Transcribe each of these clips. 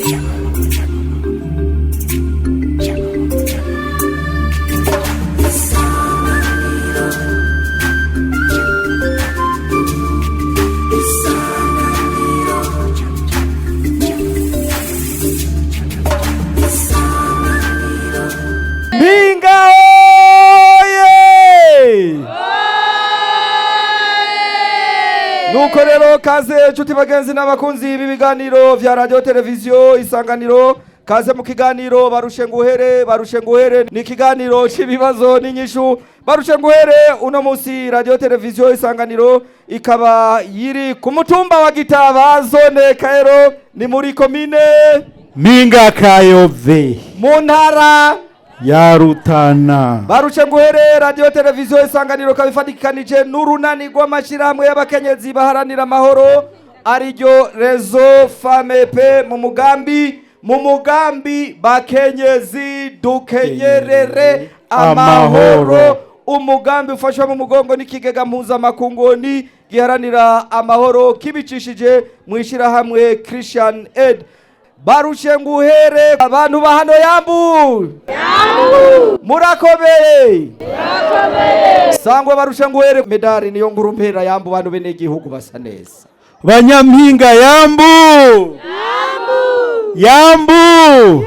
Mpinga oye! Nuko rero kaze nshuti bagenzi n'abakunzi b'ibiganiro vya radio televiziyo Isanganiro, kaze mu kiganiro Barushe Nguhere. Barushe Nguhere ni ikiganiro c'ibibazo n'inyishu. Barushe Nguhere uno musi radio televiziyo Isanganiro ikaba yiri ku mutumba wa Gitaba, zone Kaero, ni muri komine Mpinga Kayove, mu ntara ya Rutana. Barushe Nguhere, radio televiziyo Isanganiro kabifatikanije n'urunani rw'amashyirahamwe y'abakenyezi baharanira amahoro, ariryo Réseau Femmes P, mu mugambi Bakenyezi Dukenyerere Amahoro, Amahoro. Umugambi ufashwa mu mugongo n'ikigega mpuzamakungoni giharanira amahoro kibicishije mu ishyirahamwe Christian Aid. Barushe Nguhere, abantu ba hano, yambu murakomeye. Sangwe Barushe Nguhere, medali niyo nguru mpera. Yambu bantu bene igihugu basa neza. Banyampinga, yambu yambu!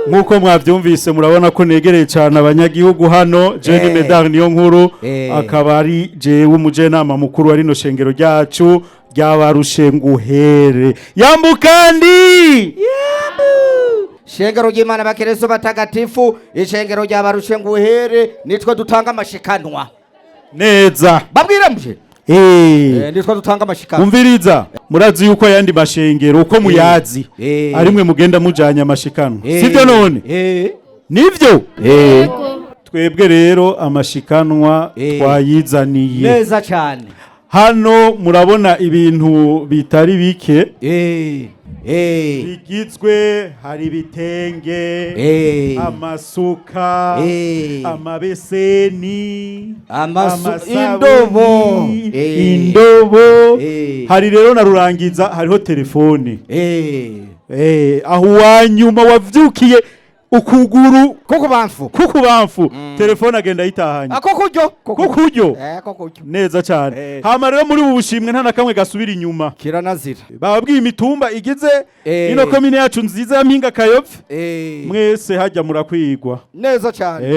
Nk'uko mwabyumvise, murabona ko negereye cyane abanyagihugu hano. Jenny Medard niyo nkuru, akaba ari jewe umujenama mukuru wa rino shengero ryacu ry'Abarushe Nguhere. Yambu kandi! Shengero ry'Imana, bakerezo batagatifu, ishengero rya Barushe Nguhere, nitwe dutanga amashikanwa. Neza. Babwire muje. Nitwe dutanga amashikanwa. Umviriza, murazi yuko ayandi mashengero uko muyazi arimwe mugenda mujanye amashikanwa, sibyo none? Nivyo. Twebwe rero amashikanwa twayizaniye. Neza cyane. Hano murabona ibintu bitari bike bigizwe, hari ibitenge, amasuka, amabeseni, amasabuni, indobo. Indobo. Hari rero na rurangiza, hariho telefone. Aho uwanyuma wavyukiye ukuguru kuko bamfu kukubamfu, telefone agenda ayitahanye. Ako kuryo. Kukuryo. Ko kuryo. Neza cyane. Hama rero muri ubu bushimwe nta na kamwe gasubira inyuma. Kiranazira. Bababwiye imitumba igize ino komine yacu nziza ya Mpinga Kayove. Mwese hajya murakwigwa. Neza cyane.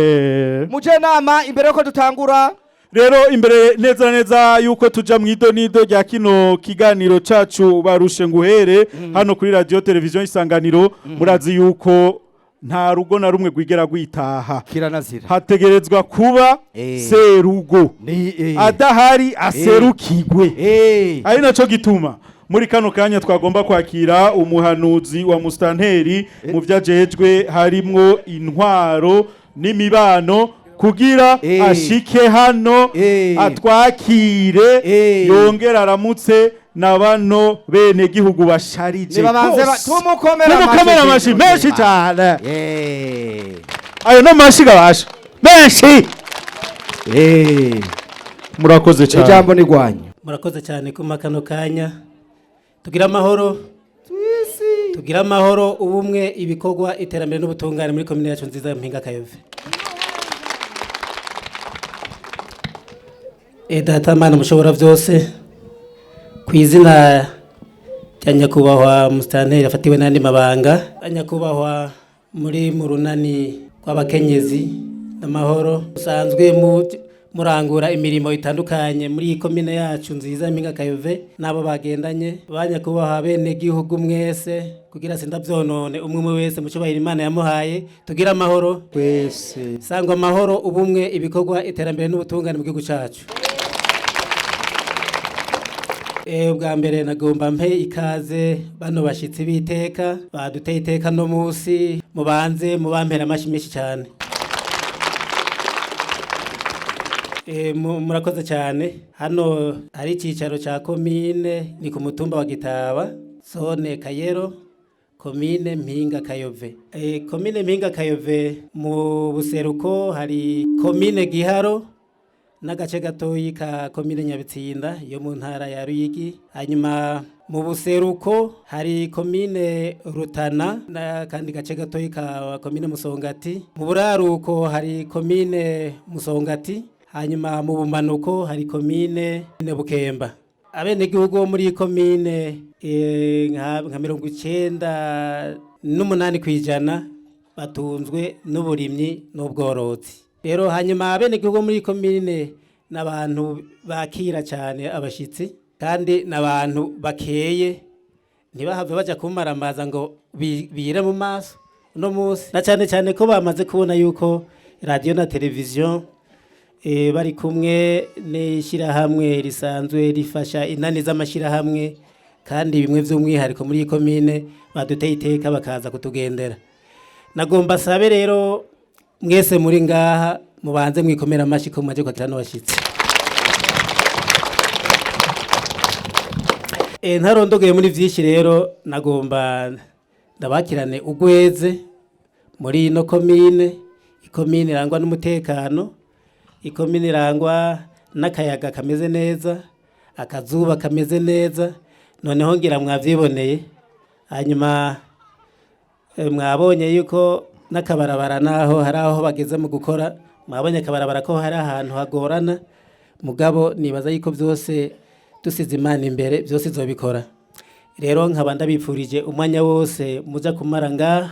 Muje nama, imbere yuko dutangura. Rero imbere neza na neza yuko tuja mu idonido rya kino kiganiro cacu Barushe Nguhere hano kuri radio televiziyo Isanganiro, murazi yuko nta rugo na rumwe rwigera rwitaha. Kiranazira. Hategerezwa kuba serugo. Ni Adahari aserukigwe. Ari naco gituma muri kano kanya twagomba kwakira umuhanuzi wa mustanteri mu vyajejwe harimwo intwaro n'imibano, kugira ashike hano, atwakire, yongera aramutse na bano bene gihugu basharije Nibabanze bose. tumukomera. Tumukomere amashi menshi cyane. Ayo no mashi gabasha menshi. Murakoze cyane. Ijambo ni rwanyu. Murakoze cyane kuma kano kanya. Tugira amahoro, tugira amahoro, ubumwe, ibikorwa, iterambere n'ubutungane muri komine yacu nziza ya Mpinga Kayove. Data Mana mushobora byose, ku izina rya nyakubahwa musitanteri afatiwe n'andi mabanga, nyakubahwa muri mu runani rw'abakenyezi n'amahoro usanzwe murangura imirimo itandukanye muri iyi komine yacu nziza ya Mpinga Kayove, n'abo bagendanye, ba nyakubahwa bene gihugu mwese, kugira sindabyonone, umwe umwe wese mu cyubahiro Imana yamuhaye, tugira amahoro. Twese. Sangwa amahoro, ubumwe, ibikorwa, iterambere n'ubutungane mu gihugu cyacu. Ubwa mbere nagomba mpe ikaze bano bashyitsi b'iteka baduteye iteka no munsi. Mubanze mubampera amashyi menshi cyane. Murakoze cyane. Hano hari icyicaro cya komine, ni ku mutumba wa Gitaba, zone Kayero, komine Mpinga Kayove. Komine Mpinga Kayove, mu buseruko hari komine Giharo n'agace gatoyi ka komine Nyabitsinda yo mu ntara ya Ruyigi. Hanyuma Mu buseruko hari komine Rutana n'akandi gace gatoyi ka komine Musongati. Mu buraruko hari komine Musongati, hanyuma mu bumanuko hari komine Bukemba. Abenegihugu bo muri iyi komine nka 98% batunzwe n'uburimyi n'ubworozi. Rero hanyuma abenegihugu bo muri iyi komine ni abantu bakira cyane abashyitsi, kandi ni abantu bakeye, ntibahave bajya kumaramaza ngo bire mu maso uno munsi, na cyane cyane ko bamaze kubona yuko radiyo na televiziyo bari kumwe n'ishyirahamwe risanzwe rifasha inani z'amashyirahamwe, kandi bimwe by'umwihariko muri iyi komine baduteye iteka bakaza kutugendera. Nagomba sabe rero mwese muri ngaha mubanze mwikomera amashyi ko mumaze kwakira n'abashyitsi. Ntarondogeye muri byinshi rero, nagomba ndabakirane ugweze muri ino komine, ikomine irangwa n'umutekano, ikomine irangwa n'akayaga kameze neza, akazuba kameze neza. Noneho ngira mwabyiboneye, hanyuma mwabonye yuko n'akabarabara naho hari aho bageze mu gukora, mwabonye akabarabara ko hari ahantu hagorana, mugabo nibaza yuko byose dusize Imana imbere byose izobikora. Rero nkaba ndabipfurije umwanya wose muza kumara ngaha,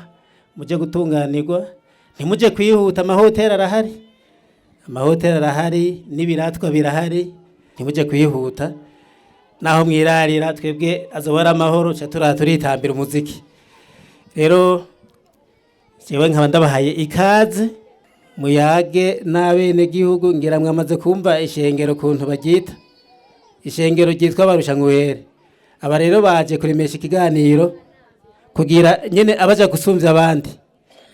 muje gutunganirwa, ntimuje kwihuta, amahoteli arahari, amahoteli arahari n'ibiratwa birahari, ntimuje kwihuta. Naho mwirarira twebwe azoba ari amahoro, ca turaha turitambira umuziki. Rero jewe nkaba ndabahaye ikaze muyage n'abenegihugu. Ngira mwamaze kumva ishengero kuntu baryita, ishengero ryitwa Barushanguhere. Aba rero baje kuremesha ikiganiro kugira nyene abaja gusumvya abandi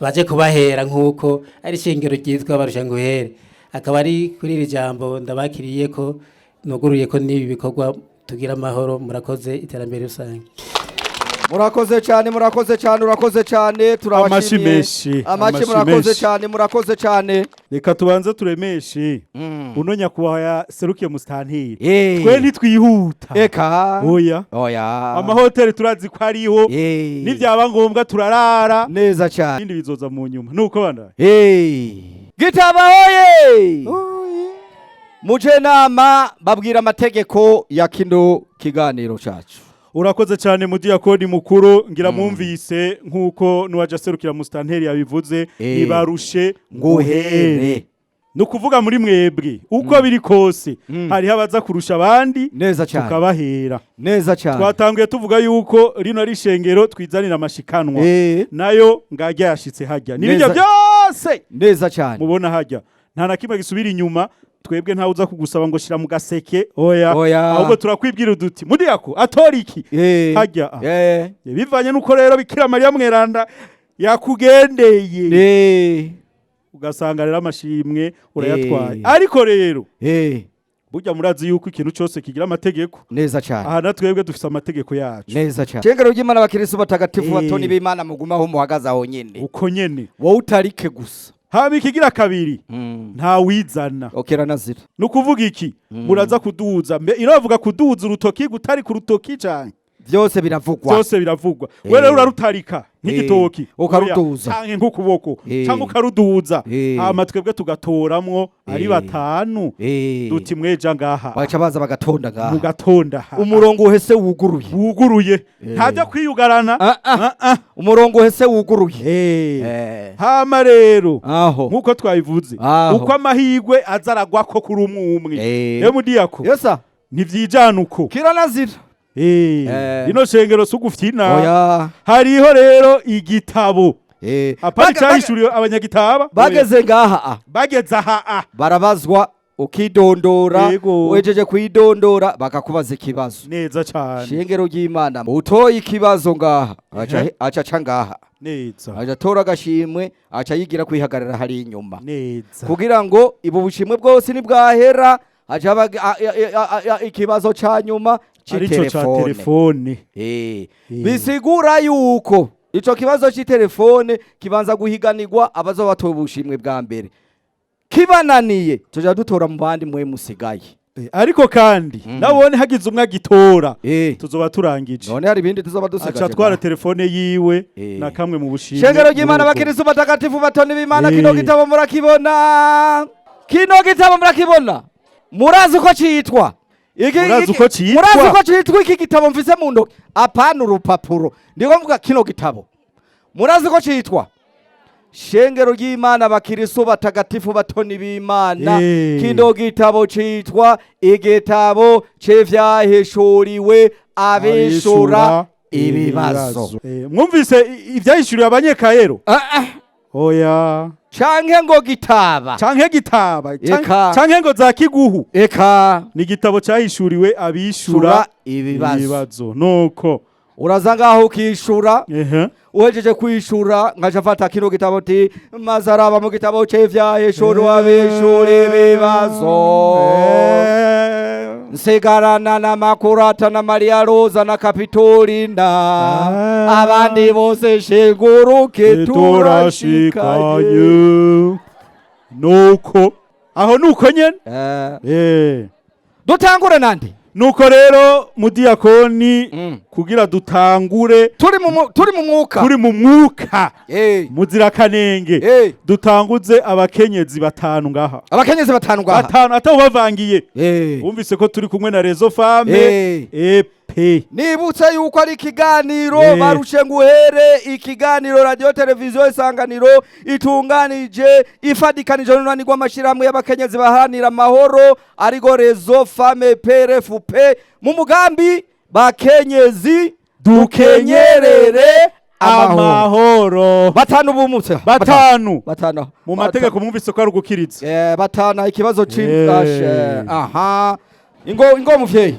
baje kubahera nk'uko ari ishengero ryitwa Barushanguhere. Akaba ari kuri iri jambo ndabakiriye ko nuguruye ko n'ibi bikorwa tugira amahoro. Murakoze, iterambere rusange. Murakoze cyane, murakoze cyane, urakoze cyane, turabashimiye. Amashi menshi, amashi, amashi murakoze menshi. cyane, murakoze cyane. Reka tubanze turemeshe uno nyakubahwa yaserukiye musitanteri. Eh. Twe ntitwihuta. Eka. Oya. Oya. Amahoteli turazi ko ariho, Eh. nibyaba ngombwa turarara, Neza cyane. ibindi bizoza mu nyuma nuko banda. Eh. Gitaba oye! Muje nama babwira amategeko ya kino kiganiro cacu. Urakoze cyane mudiyakoni mukuru. Ngira mwumvise nk'uko n'uwaje aserukira musitanteri yabivuze, Eh. nibarushe Nguhere. Ni ukuvuga muri mwebwe uko biri kose hariho abaza kurusha abandi, Neza cyane. tukabahera. Neza cyane. Twatanguye tuvuga yuko rino ari ishengero twizanira amashikanwa, Eh. nayo ngajya yashitse hajya nibijya Neza. byose Neza cyane. mubona hajya, nta na kimwe gisubira inyuma. Twebwe ntawe uza kugusaba ngo shira mu gaseke, oya. Oya. Ahubwo turakwibwira uduti mudiyako atora iki Eh. hajya. Eh. Bivanye nuko rero Bikira Mariya mweranda yakugendeye, Eh. ugasanga rero amashimwe urayatwaye. Eh. Ariko rero Eh. burya murazi yuko ikintu cyose kigira amategeko. Neza cyane. Aha na twebwe dufise amategeko yacu. Neza cyane. Shengero ry'Imana, abakristo batagatifu, Eh. batoni b'Imana, mugumaho muhagaze aho nyene. Uko nyene. Wowe utarike gusa. Haba ikigira kabiri, ntawizana. Okera nazira. Ni ukuvuga iki? Muraza kuduza mbe iravuga kuduza urutoki, gutarika urutoki cyane. Byose biravugwa. Byose biravugwa. We rero urarutarika nk'igitoki. Ukaruduza. Oya, canke nk'ukuboko, Eh. canke ukaruduza. Eh. Hama twebwe tugatoramwo ari Eh. batanu, Eh. duti mweja ngaha. Baca baza bagatonda ngaha. Mugatonda ha. Umurongo uhese wuguruye. Wuguruye, ntajya kwiyugarana. Ah, ah. Ah, ah. Umurongo uhese wuguruye. Eh. Eh. Hama rero Aho. nk'uko twabivuze, Aho. uko amahigwe aza aragwako kuri umwe umwe. Eh. Rero mudiyako, Yesa. ntivyijana uko. Kira nazira. Eh, Eh. rino shengero si ugufyina. Oya. Hariho rero igitabo Eh. apari cyahishuriwe abanyagitaba. Bageze ngaha ah. Bageze aha ah. Barabazwa, ukidondora. Yego. Wejeje kwidondora bakakubaza ikibazo. Neza cyane. Shengero ry'Imana, utoye ikibazo ngaha aca aca aca ngaha. Neza. Aca atora agashimwe, aca yigira kwihagarara hari inyuma. Neza. Kugira ngo ibu bushimwe bwose nibwahera haca haba ikibazo ca nyuma arico ca c'itelefone. Telefone. Eh, Eh. Bisigura yuko ico kibazo c'itelefone kibanza guhiganirwa abazoba batoye ubushimwe bwa mbere, kibananiye tuja dutora mu bandi mwe musigaye. Ariko kandi nabone hagize umwe agitora, tuzoba turangije. None hari ibindi tuzoba dusigaje? Aca atwara telefone yiwe na kamwe mu bushimwe. Shengero ry'Imana, muri ubwo. Bakirisu batagatifu, batoni b'Imana, kino gitabo murakibona? Kino gitabo murakibona? Murazi uko citwa? Murazi uko citwa? Murazi uko citwa iki gitabo mfise mu ntoki? Apana urupapuro, ndiko mvuga kino gitabo. Murazi uko citwa? Shengero ry'Imana, bakirisu batagatifu, batoni b'Imana, kino gitabo citwa igitabo c'ivyahishuriwe abishura ibibazo. Mwumvise ivyahishuriwe abanyekayero? Ah, ah. Oya. Canke ngo gitaba. Canke gitaba. Eka. Canke ngo za kiguhu. Eka. Ni igitabo cyahishuriwe abishura Shura ibibazo. Ibibazo nuko. Uraza ngaho ukishura. Ehe. Uhejeje kwishura, nkaca mfata kino gitabo ti maze araba mu gitabo c'ivyahishuriwe abishura ibibazo. Nsigarana na Makurata na Maria Roza na Kapitolina. Abandi bose shinguruke, turashikanye. Turashikanye. Nuko aho nuko nyene. Dutangure nande? Nuko rero, mudiyakoni, kugira dutangure turi mu mwuka. Turi mu mwuka muzirakanenge, dutanguze abakenyezi batanu ngaha. Abakenyezi batanu ngaha. Batanu atawubavangiye. Wumvise ko turi kumwe na Réseau Femmes EP. Nibutse yuko ari ikiganiro barushe nguhere, ikiganiro Radio Televiziyo Isanganiro itunganije ifadikanije n'urunani rw'amashyirahamwe y'abakenyezi baharanira amahoro, ariko Réseau Femmes PRFP, mu mugambi bakenyezi dukenyerere amahoro. Amahoro. Batanu bumutse. Batanu. Batanu. Mu mategeko mwumvise ko ari ugukiriza. Batanu, ikibazo c'imfashe. Aha, ingo ingo muvyeyi,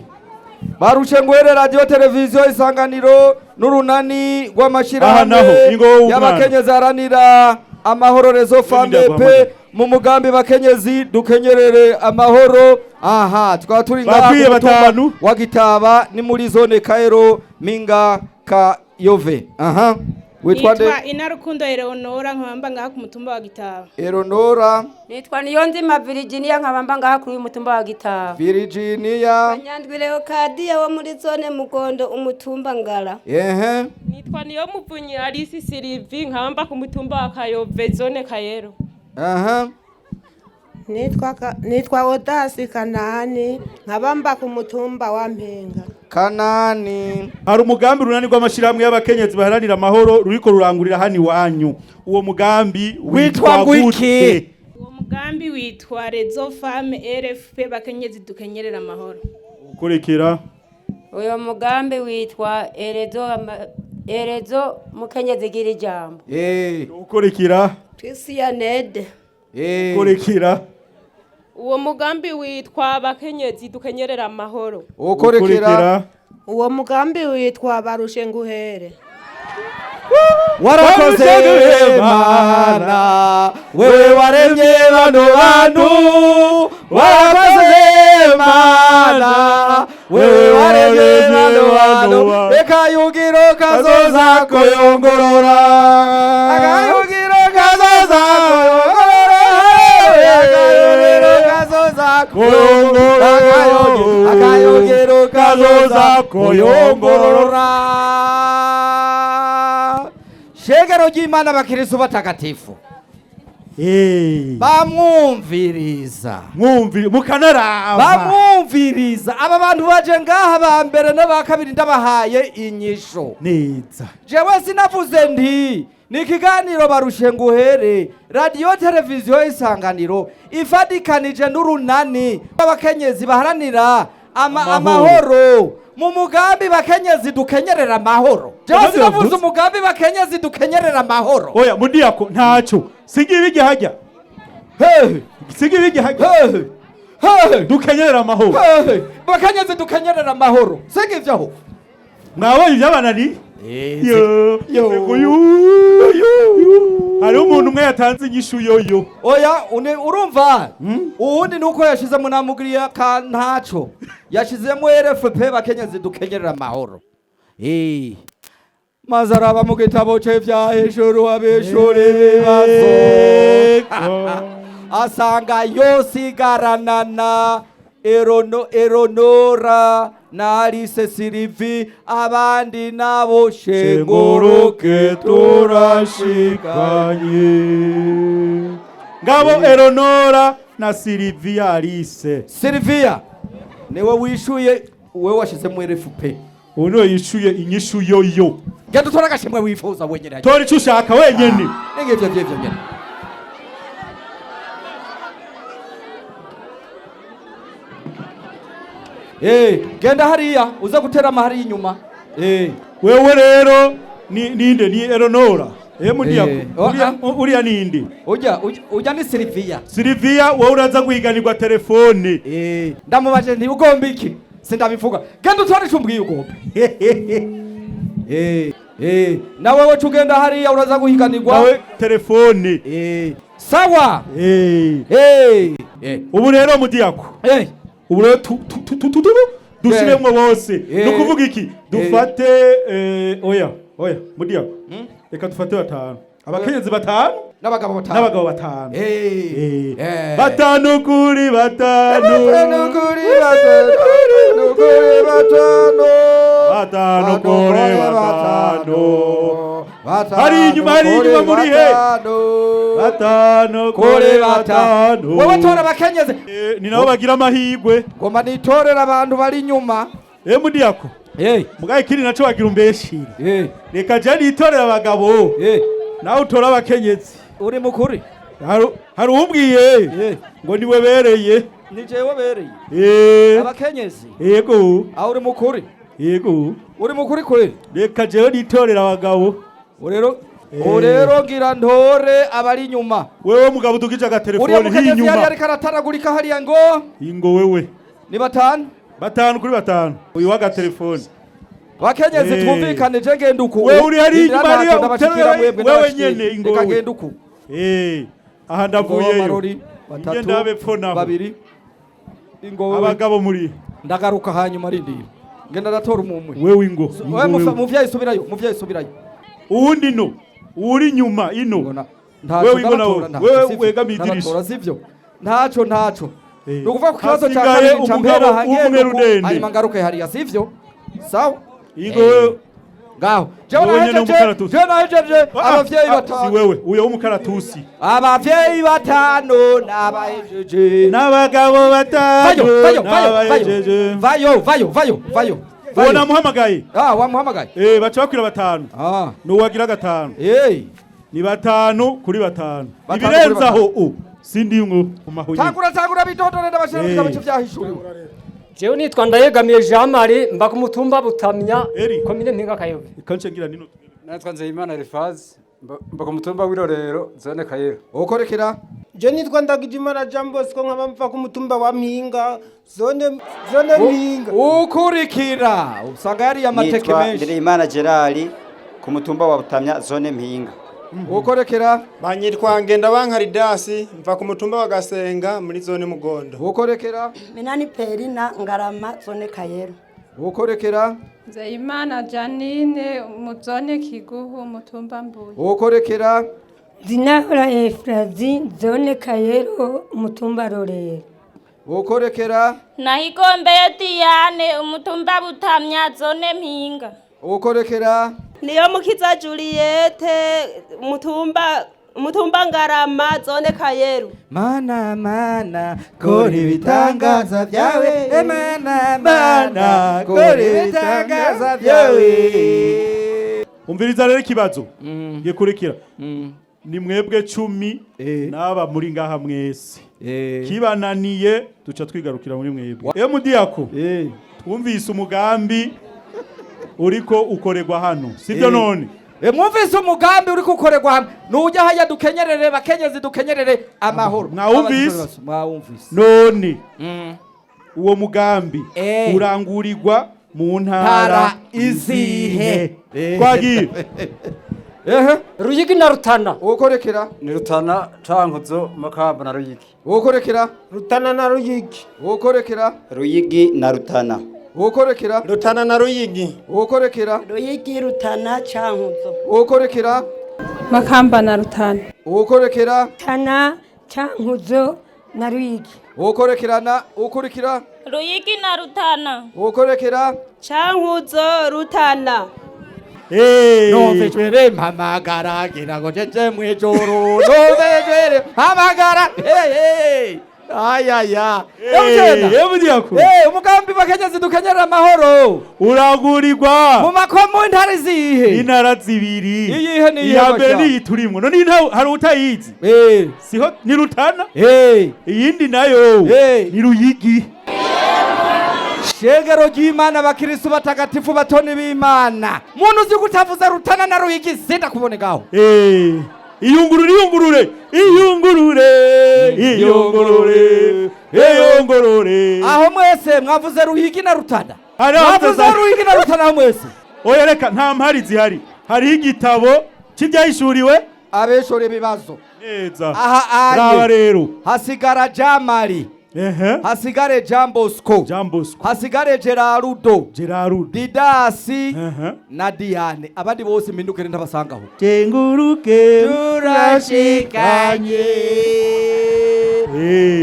barushe ngwere, Radio Televiziyo Isanganiro n'urunani Aha rw'amashirahamwe naho, ingo wowe umwana. y'abakenyezi haranira amahoro, Réseau Femmes Ndaguhamagara. P, mu mugambi bakenyezi dukenyerere amahoro. Aha tukaba turi ngaha Bakwiye ku mutumba batanu. wa Gitaba, ni muri zone Kaero, Minga, Kayove. Aha, witwa nde? Nitwa Inarukundo Eleonora, nkabamba ngaha ku mutumba wa Gitaba. Eleonora. Nitwa Niyonzima Virginia, nkabamba ngaha kuri uyu mutumba wa Gitaba. Virginia. Nyandwi Leokadiya wo muri zone Mugondo, umutumba Ngara. Ehe. Nitwa niyo muvunyi Alice Silivi, nkabamba ku mutumba wa Kayove, zone Kayero. Aha. Nitwa Odasi Kanani, nkabamba ku mutumba wa Mpinga. Kanani. Hari umugambi urunani rw'amashyirahamwe y'abakenyezi baharanira amahoro ruriko rurangurira hano iwanyu. Uwo mugambi witwa ngwiki? Gute? Uwo mugambi witwa Réseau Femmes RFP bakenyezi dukenyerera amahoro. Ukurikira. Uyo mugambi witwa Erezo Mukenyezi gira ijambo. Ukurikira. Twisiyanede. Ukurikira. Uwo mugambi witwa bakenyezi dukenyerera amahoro. Ukurikira. Uwo mugambi witwa barushe nguhere. Warakoze Mana, wewe waremye bano bantu. Warakoze Mana, wewe waremye bano bantu. Ekayugiro kazoza koyongorora, akayugiro kazoza koyongorora, akayugiro kazoza koyongorora, akayugiro kazoza koyongorora. Shengero ry'Imana, bakirisu batagatifu, bamwumviriza. Mwumvi mukanaraba. Bamwumviriza. Aba bantu baje ngaha ba mbere n'aba kabiri, ndabahaye inyisho neza. Jewe sinavuze nti ni ikiganiro barushe nguhere, Radiyo Televiziyo Isanganiro ifadikanije n'urunani rw'abakenyezi baharanira amahoro mu mugambi bakenyezi dukenyerera amahoro. Jewe Navyo sinavuze yavuze. umugambi bakenyezi dukenyerera amahoro. Oya mudiyako, ntaco sigira igihajya. Hehe. Sigira igihajya. Hehe. Hehe. Dukenyerera amahoro. Hehe. Bakenyezi dukenyerera amahoro, singivyo aho. Mwabonye ibyabanani? Yo, Yo. uyu hariho umuntu umwe yatanze inyishu yoyo. Oya, urumva uwundi nuko yashizemo namugiriya ka ntaco yashizemo RFP bakenyezi dukenyerera amahoro. Maze araba mu gitabo ce vya hejuru abeshuri ibibazo, asanga yosigarana na Eronora na Alice Silivi, abandi nabo shenguruke turashikanye. Ngabo Eronora na Silvia Alice. Silvia niwe wishuye, wewe washizemo RFP. Ubu niwe yishuye inyishu yoyo. Genda utore agashimwe wifuza wenyene. Tora icyo ushaka wenyene. Ningivyo vyivyo nyene. Genda hariya uza guterama hariya inyuma. Wewe rero ni ninde? Ni Eronora. Mudiya uriya ninde? Ujya ni Silvia. Silvia wowe uraza guhiganirwa telefone. Ndamubaje nti ugomba iki? Sindabivuga. Genda utore ico umbwiye ugomba. Na wewe tugenda hariya uraza guhiganirwa. Nawe telefone. Sawa. Ubu rero mudiyako. Ubu rero dushiremwo bose. Nukuvuga iki? Dufate oya mudiyako. Reka dufate batanu. Abakenyezi batanu n'abagabo batanu. N'abagabo batanu. Batanu kuri batanu. Batanu kuri batanu. Kuri batanu. Batanu kuri batanu. Hari inyuma muri he? Batanu kuri batanu. Wowe tora abakenyezi. Ni nabo bagira amahirwe. Ngomba nitorera abantu bari inyuma. Mudiyako. Mugaye ikindi naco bagira umbeshire. Reka je nitorera abagabo. Nawe utora abakenyezi. Uri mukuri. Hari umbwiye ngo niwe bereye. Ni jewe bereye. Abakenyezi. Yego. Aho uri mukuri. Yego. Uri mukuri kweli. Reka jewe nitorera abagabo. Urero ngira ntore abari inyuma. Wewe mugabo udugije agatelefone hinyuma. Uriya ariko arataragurika hariya ngo. Ingo wewe. Ni batanu. Batanu kuri batanu. Uyu w'agatelefone. Bakenyezi twumvikane je ngenda uku. Wewe uri hari inyuma hariya wewe nyene ingo. Reka ngenda uku. Aha ndavuyeyo. Batatu. Babiri. Ingo. Abagabo muri. Ndagaruka hanyuma rindira. Ngenda ndatora umumwe. Wewe ingo. Wewe muvyayi subirayo, muvyayi subirayo. Uwundi no. Uri nyuma ino. Wewe ingo nawe. Wewe wegamiye idirisha. Sivyo. Ntaco. Nukuvuga ku kibazo cya kabiri ca mpera hangende hanyuma ngaruke hariya sivyo? Sawa? Ingo wewe. Ngaho. Jewe nahejeje abavyeyi batanu. Si wewe, uyo w'umukaratusi. Abavyeyi batanu nabahejeje. N'abagabo batanu nabahejeje. Vayo. Uwo namuhamagaye. Wamuhamagaye. Baca bakwira batanu. Nuwagira gatanu. Ni batanu kuri batanu. Ibirenzaho u sindi ngo umahunye. Tangura bidodore ndabashira mu gitabo cy'vyahishuriwe. Jewe nitwa Ndayegamiye Jean Marie mba ku mutumba Butamya komine Mpinga Kayove. Ikance ngira nino. Natwa Nzeyimana Elifazi mba ku mutumba w'Irorero zone Kayero. Ukorekera. Je nitwa Ndagijimana Jean Bosco nkaba mva ku mutumba wa Mpinga zone Mpinga. Ukurikira usanga yari amateke menshi. Ndireyimana Gerard ku mutumba wa Butamya zone Mpinga. Ukorekera. Banyitwa Ngenda Bankaridasi mva ku mutumba wa Gasenga muri zone Mugondo. Ukorekera. Minani Perina Ngarama zone Kayero. Ukorekera. Nzeyimana Janine mu zone Kiguhu mutumba Mbuye. Ukorekera. Zinahora Efrazi zone Kayero umutumba Rorero. Ukorekera. Nahigombeye Diane umutumba Butamya zone Mpinga. Ukorekera. Niyo mukiza Juliette mutumba Ngarama zone Kayeru. Mana kora ibitangaza byawe. Mana kora ibitangaza byawe. Umviriza rero ikibazo gikurikira. Ni mwebwe 10 n'aba muri ngaha mwese. Kibananiye duca twigarukira muri mwebwe. Mudiyako. Twumvise umugambi uriko ukorerwa hano sivyo none? Mwumvise umugambi uriko ukorerwa hano nujya haya dukenyerere bakenyezi dukenyerere amahoro. Mwawumvise? None uwo mugambi urangurirwa mu ntara izihe? Twagiye. Ruyigi na Rutana. Ukorekera. Ni Rutana Cankuzo Makamba na Ruyigi. Ukorekera. Rutana na Ruyigi. Ukorekera. Ruyigi na Rutana. Ukorekera. Rutana na Ruyigi. Ukorekera. Ruyigi Rutana Cankuzo. Ukorekera. Makamba na Rutana. Ukorekera. Rutana Cankuzo na Ruyigi. Ukorekerana ukurikira. Ruyigi na Rutana. Ukorekera Cankuzo, Rutana. Numvijwere mpamagara ngira ngo jeje mwijuru, numvijwere mpamagara, hey, hey. Ayaya. Umugambi bakenyezi dukenyerera amahoro uragurirwa mu makomu intara zihe? Intara zibiri. Iyihe niyihe? Iya mbere niyi turimwo none hari utayizi, siho ni Rutana, iyindi nayo ni Ruyigi. Shengero ry'Imana, abakristo batagatifu batoni b'Imana, muntu uzi kutavuza Rutana na Ruyigi sindakubonekaho. Iyungurure, iyungurure, iyungurure, iyungurure, iyungurure. Aho mwese mwavuze Ruyigi na Rutana, mwavuze Ruyigi na Rutana aho mwese. Oya reka, nta mpari zihari, hariho igitabo cy'ibyahishuriwe abeshore ibibazo neza. Aha raba rero, hasigara Jamali, hasigare Jean Bosco, hasigare Gerardo, Didasi na Diane. Abandi bose mpindukire ntabasangaho. Tenguruke turashikanye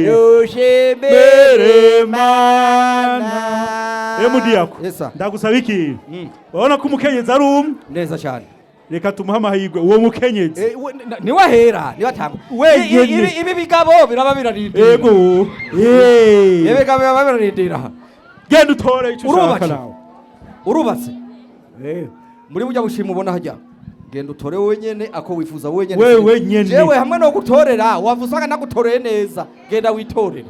dushimire Mana. Emudiyako, ndagusaba iki? Urabona ko umukenyezi ari umwe neza cyane, reka tumuhe amahirwe uwo mukenyezi. Niwe ahera, niwe atanga wenyene. Ibi bigabo biraba birarindira. Yego. Ibi bigabo biraba birarindira. Genda utore icyo ushaka nawe. Urubatse muri burya bushima ubona hajya, genda utore wenyene ako wifuza wenyene. Wewe nyene. Jewe hamwe no gutorera wavusaga nagutoreye neza, genda witorere.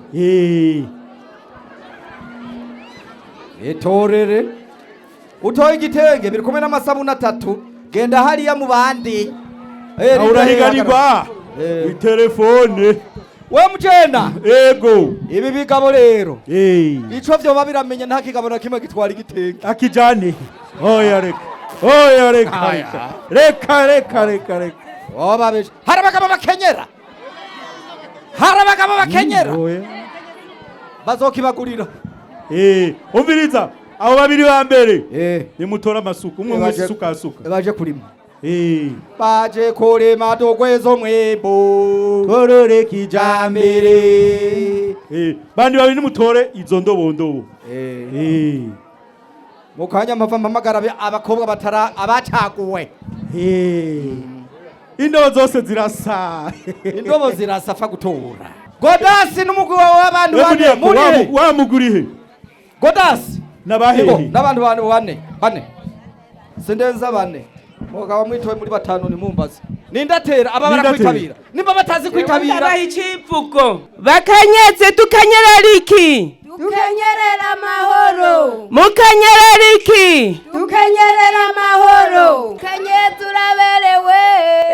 Itorere utoye igitenge biri kumwe n'amasabune atatu, genda hariya mu bandi. Urahiganirwa itelefone we mujena. Ego. Ibi bigabo rero ico vyoba biramenye, nta kigabo na kimwe gitwara igitenge akijane. Oya reka, oya reka, reka, reka, reka, reka. Oba hari abagabo bakenyera, hari abagabo bakenyera bazokibagurira. Umviriza abo babiri ba mbere nimutora amasuka, umwe wese isuka asuka. Baje kurima, baje kurima tugwezo mwimbu torore kijambere. Bandi babiri nimutore izo ndobo ndobo. Mu kanya mpava mpamagara abakobwa batara abacaguwe. Indobo zose zirasa. Indobo zirasa fa gutora. Godasi n'umugwi wawe w'abantu bane muri wamugurihe. Godasi nabahehe n'abantu bane bane sindenza bane mugaba mwitowe muri batanu nimumbaze nindatera aba barakwitabira nimba batazi kwitabira ndabaha icivugo. Bakenyezi tukanyerera iki? Dukenyerera amahoro. Mukanyerera iki? Dukenyerera amahoro. Kenyezi uraberewe.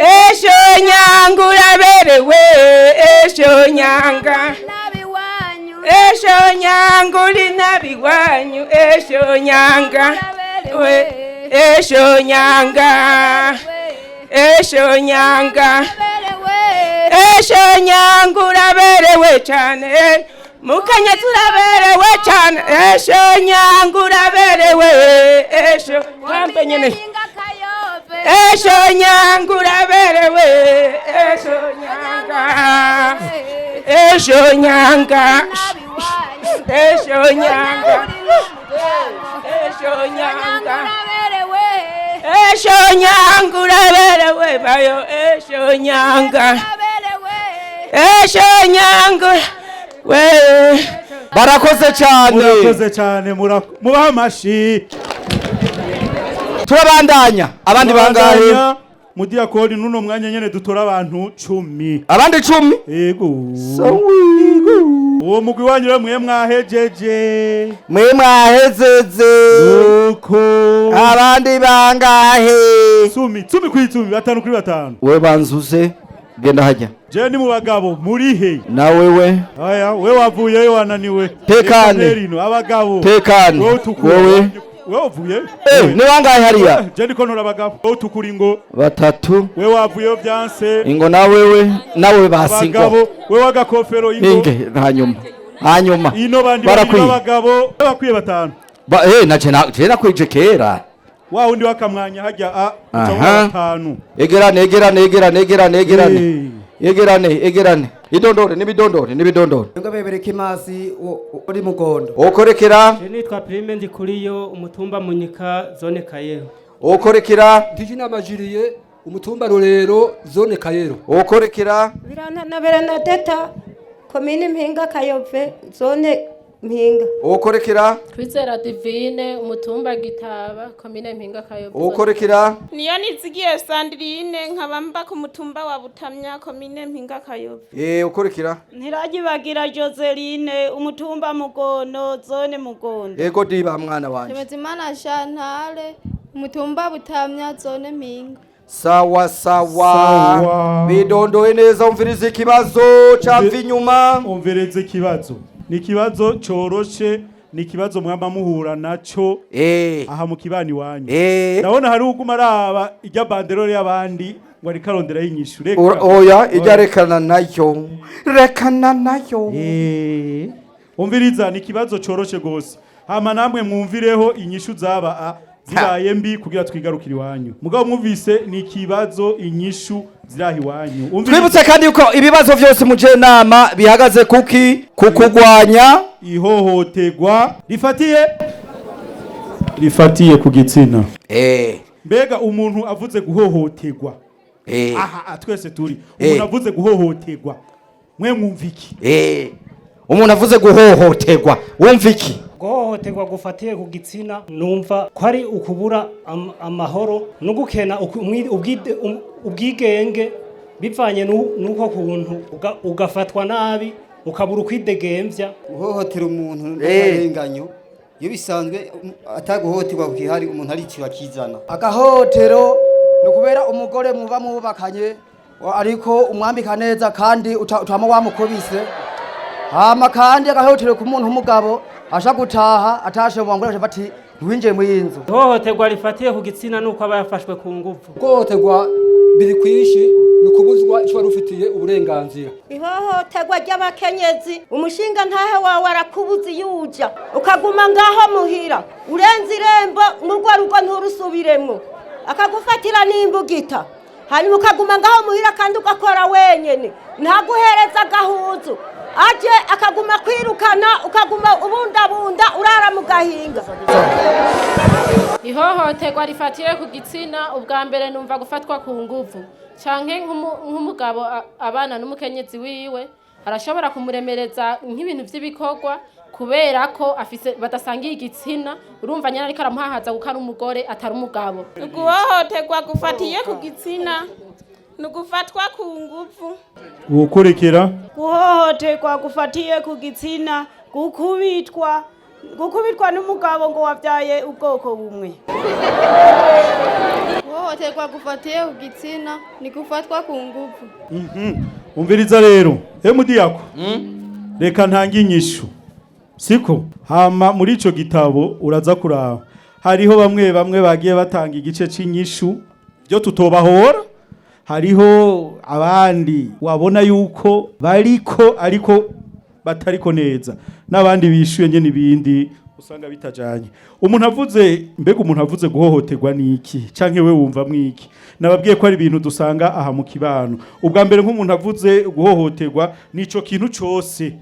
Esho nyanga uraberewe, esho nyanga. Esho nyanga uri nabi wanyu, esho nyanga. Esho nyanga. Esho nyanga. Esho nyanga uraberewe cyane. Mukanya turaberewe cyane. Esho nyanga uraberewe. Esho kambe nyene. Esho nyanga uraberewe. Esho nyanga. Esho nyanga. Esho nyanga. Esho nyanga. Esho nyanga uraberewe bayo. Esho nyanga. Esho nyanga. We barakoze cyane. Murakoze cyane, mubaha amashi. Turabandanya abandi bangahe? Mudiyakoni nuno mwanya nyene dutora abantu 10. Abandi 10? Yego. Uwo mugwi wanyu mwe mwahejeje. Mwe mwahejeje. Nuko abandi bangahe? 10, 10 kuri 10, 5 kuri 5. We banzuze genda hajya. Je ni mu bagabo muri he? Na wewe. Aya, we wavuyeyo wananiwe. Tekane. Abagabo. Tekane. Wewe. Wewe uvuye? Ni bangahe hariya? Je ndiko ntora abagabo. Wowe utukura ingo. Batatu. Wewe wavuyeyo byanse. Ingo na wewe, nawe basingo. Abagabo, wewe agakofero ingo. Inge hanyuma. Hanyuma. Ino bandi babagabo bakwiye batanu. Ba na je nakwije kera. Wa undi wakamwanya hajya a batanu. Egerane egerane egerane egerane egerane. Egerane egerane. Idondore n'ibidondore n'ibidondore. Ngo bebereke imasi uri mugondo. Ukorekera. Je nitwa Prime Ndikuriyo, umutumba Munyika, zone Kayero. Ukorekera. Ndijinamajiriye, umutumba Rorero, zone Kayero. Ukorekera. Birana na Bernadetta, komine Mpinga Kayove, zone Mpinga. Ukorekera. Kwizera Divine, umutumba Gitaba, komine Mpinga Kayove. Ukorekera. Niyo nizigiye Sandrine, nkaba mba ku mutumba wa Butamya, komine Mpinga Kayove. Ukorekera. Ntiragibagira Joseline, umutumba Mugono, zone Mugondo. Ego diba mwana wanje. Ntibazimana Shantare, umutumba Butamya, zone Mpinga. Sawa sawa. Bidondoye neza. Umviriza ikibazo camva inyuma. Umviriza ikibazo. Ni ikibazo coroshe, ni ikibazo mwama muhura naco aha mu kibani wanyu. Ndabona hari uguma araba irya banderole y'abandi ngo ariko aronderayo inyishu. Reka. Oya, ijya rekana nayo. Rekana nayo. Umviriza, ni ikibazo coroshe gose. Hama namwe mwumvireho inyishu zaba zibaye mbi kugira twigarukire iwanyu. Mugabo mwumvise ni ikibazo, inyishu ziraha iwanyu. Umviriza. Twibutse kandi yuko ibibazo vyose mu nama bihagaze kuki kukugwanya ihohoterwa rifatiye ku gitsina. Mbega umuntu avuze guhohoterwa, aha twese turi, umuntu avuze guhohoterwa mwe mwumva iki? Umuntu avuze guhohoterwa wumva iki? Guhohoterwa gufatiye ku gitsina numva ko ari ukubura amahoro no gukena ubwigenge bivanye n'uko kuntu ugafatwa nabi, ukabura ukwidegemvya. Guhohotera umuntu n'akarenganyo, iyo bisanzwe ataguhohoterwa kihari, umuntu aricira akizana. Agahotero ni ukubera umugore muba mubakanye ariko umwambika neza kandi utama wamukubise. Hama kandi agahotero ku muntu w'umugabo asha gutaha atashe mu ngore bati ntiwinjiye mu yinzu. Ihohoterwa rifatiye ku gitsina nuko aba yafashwe ku nguvu. Guhohoterwa biri kwishi ni ukubuzwa icyo wari ufitiye uburenganzira. Ihohoterwa ry'abakenyezi, umushinga ntahe wawe arakubuza iyo uja, ukaguma ngaho muhira, urenze irembo n'urwo rugo nturusubiremwo, akagufatira n'imbugita, hanyuma ukaguma ngaho muhira kandi ugakora wenyene, ntaguhereza agahuzu, aje akaguma kwirukana, ukaguma ubundabunda urara mu gahinga. Ihohoterwa rifatiye ku gitsina, ubwa mbere numva gufatwa ku nguvu canke nk'umugabo abana n'umukenyezi wiwe arashobora kumuremereza nk'ibintu vy'ibikorwa kubera ko afise badasangiye igitsina, urumva nyene ariko aramuhahaza kuko ari umugore atari umugabo. Uguhohoterwa gufatiye ku gitsina ni ugufatwa ku nguvu. Uwukurikira. Guhohoterwa gufatiye ku gitsina, gukubitwa n'umugabo ngo wabyaye ubwoko bumwe. Guhohoterwa gufatiye ku gitsina ni gufatwa ku nguvu. Umviriza rero, Mudiyako. Reka ntange inyishu. Siko hama muri ico gitabo uraza kuraba. Hariho bamwe bamwe bagiye batanga igice c'inyishu byo tutobahora. Hariho abandi wabona yuko bariko ariko batariko neza, n'abandi bishuye nyene ibindi usanga bitajanye. Umuntu avuze, mbega umuntu avuze guhohoterwa niki canke we wumva mwiki? Nababwiye ko ari ibintu dusanga aha mu kibano. Ubwa mbere nk'umuntu avuze guhohoterwa nico kintu cose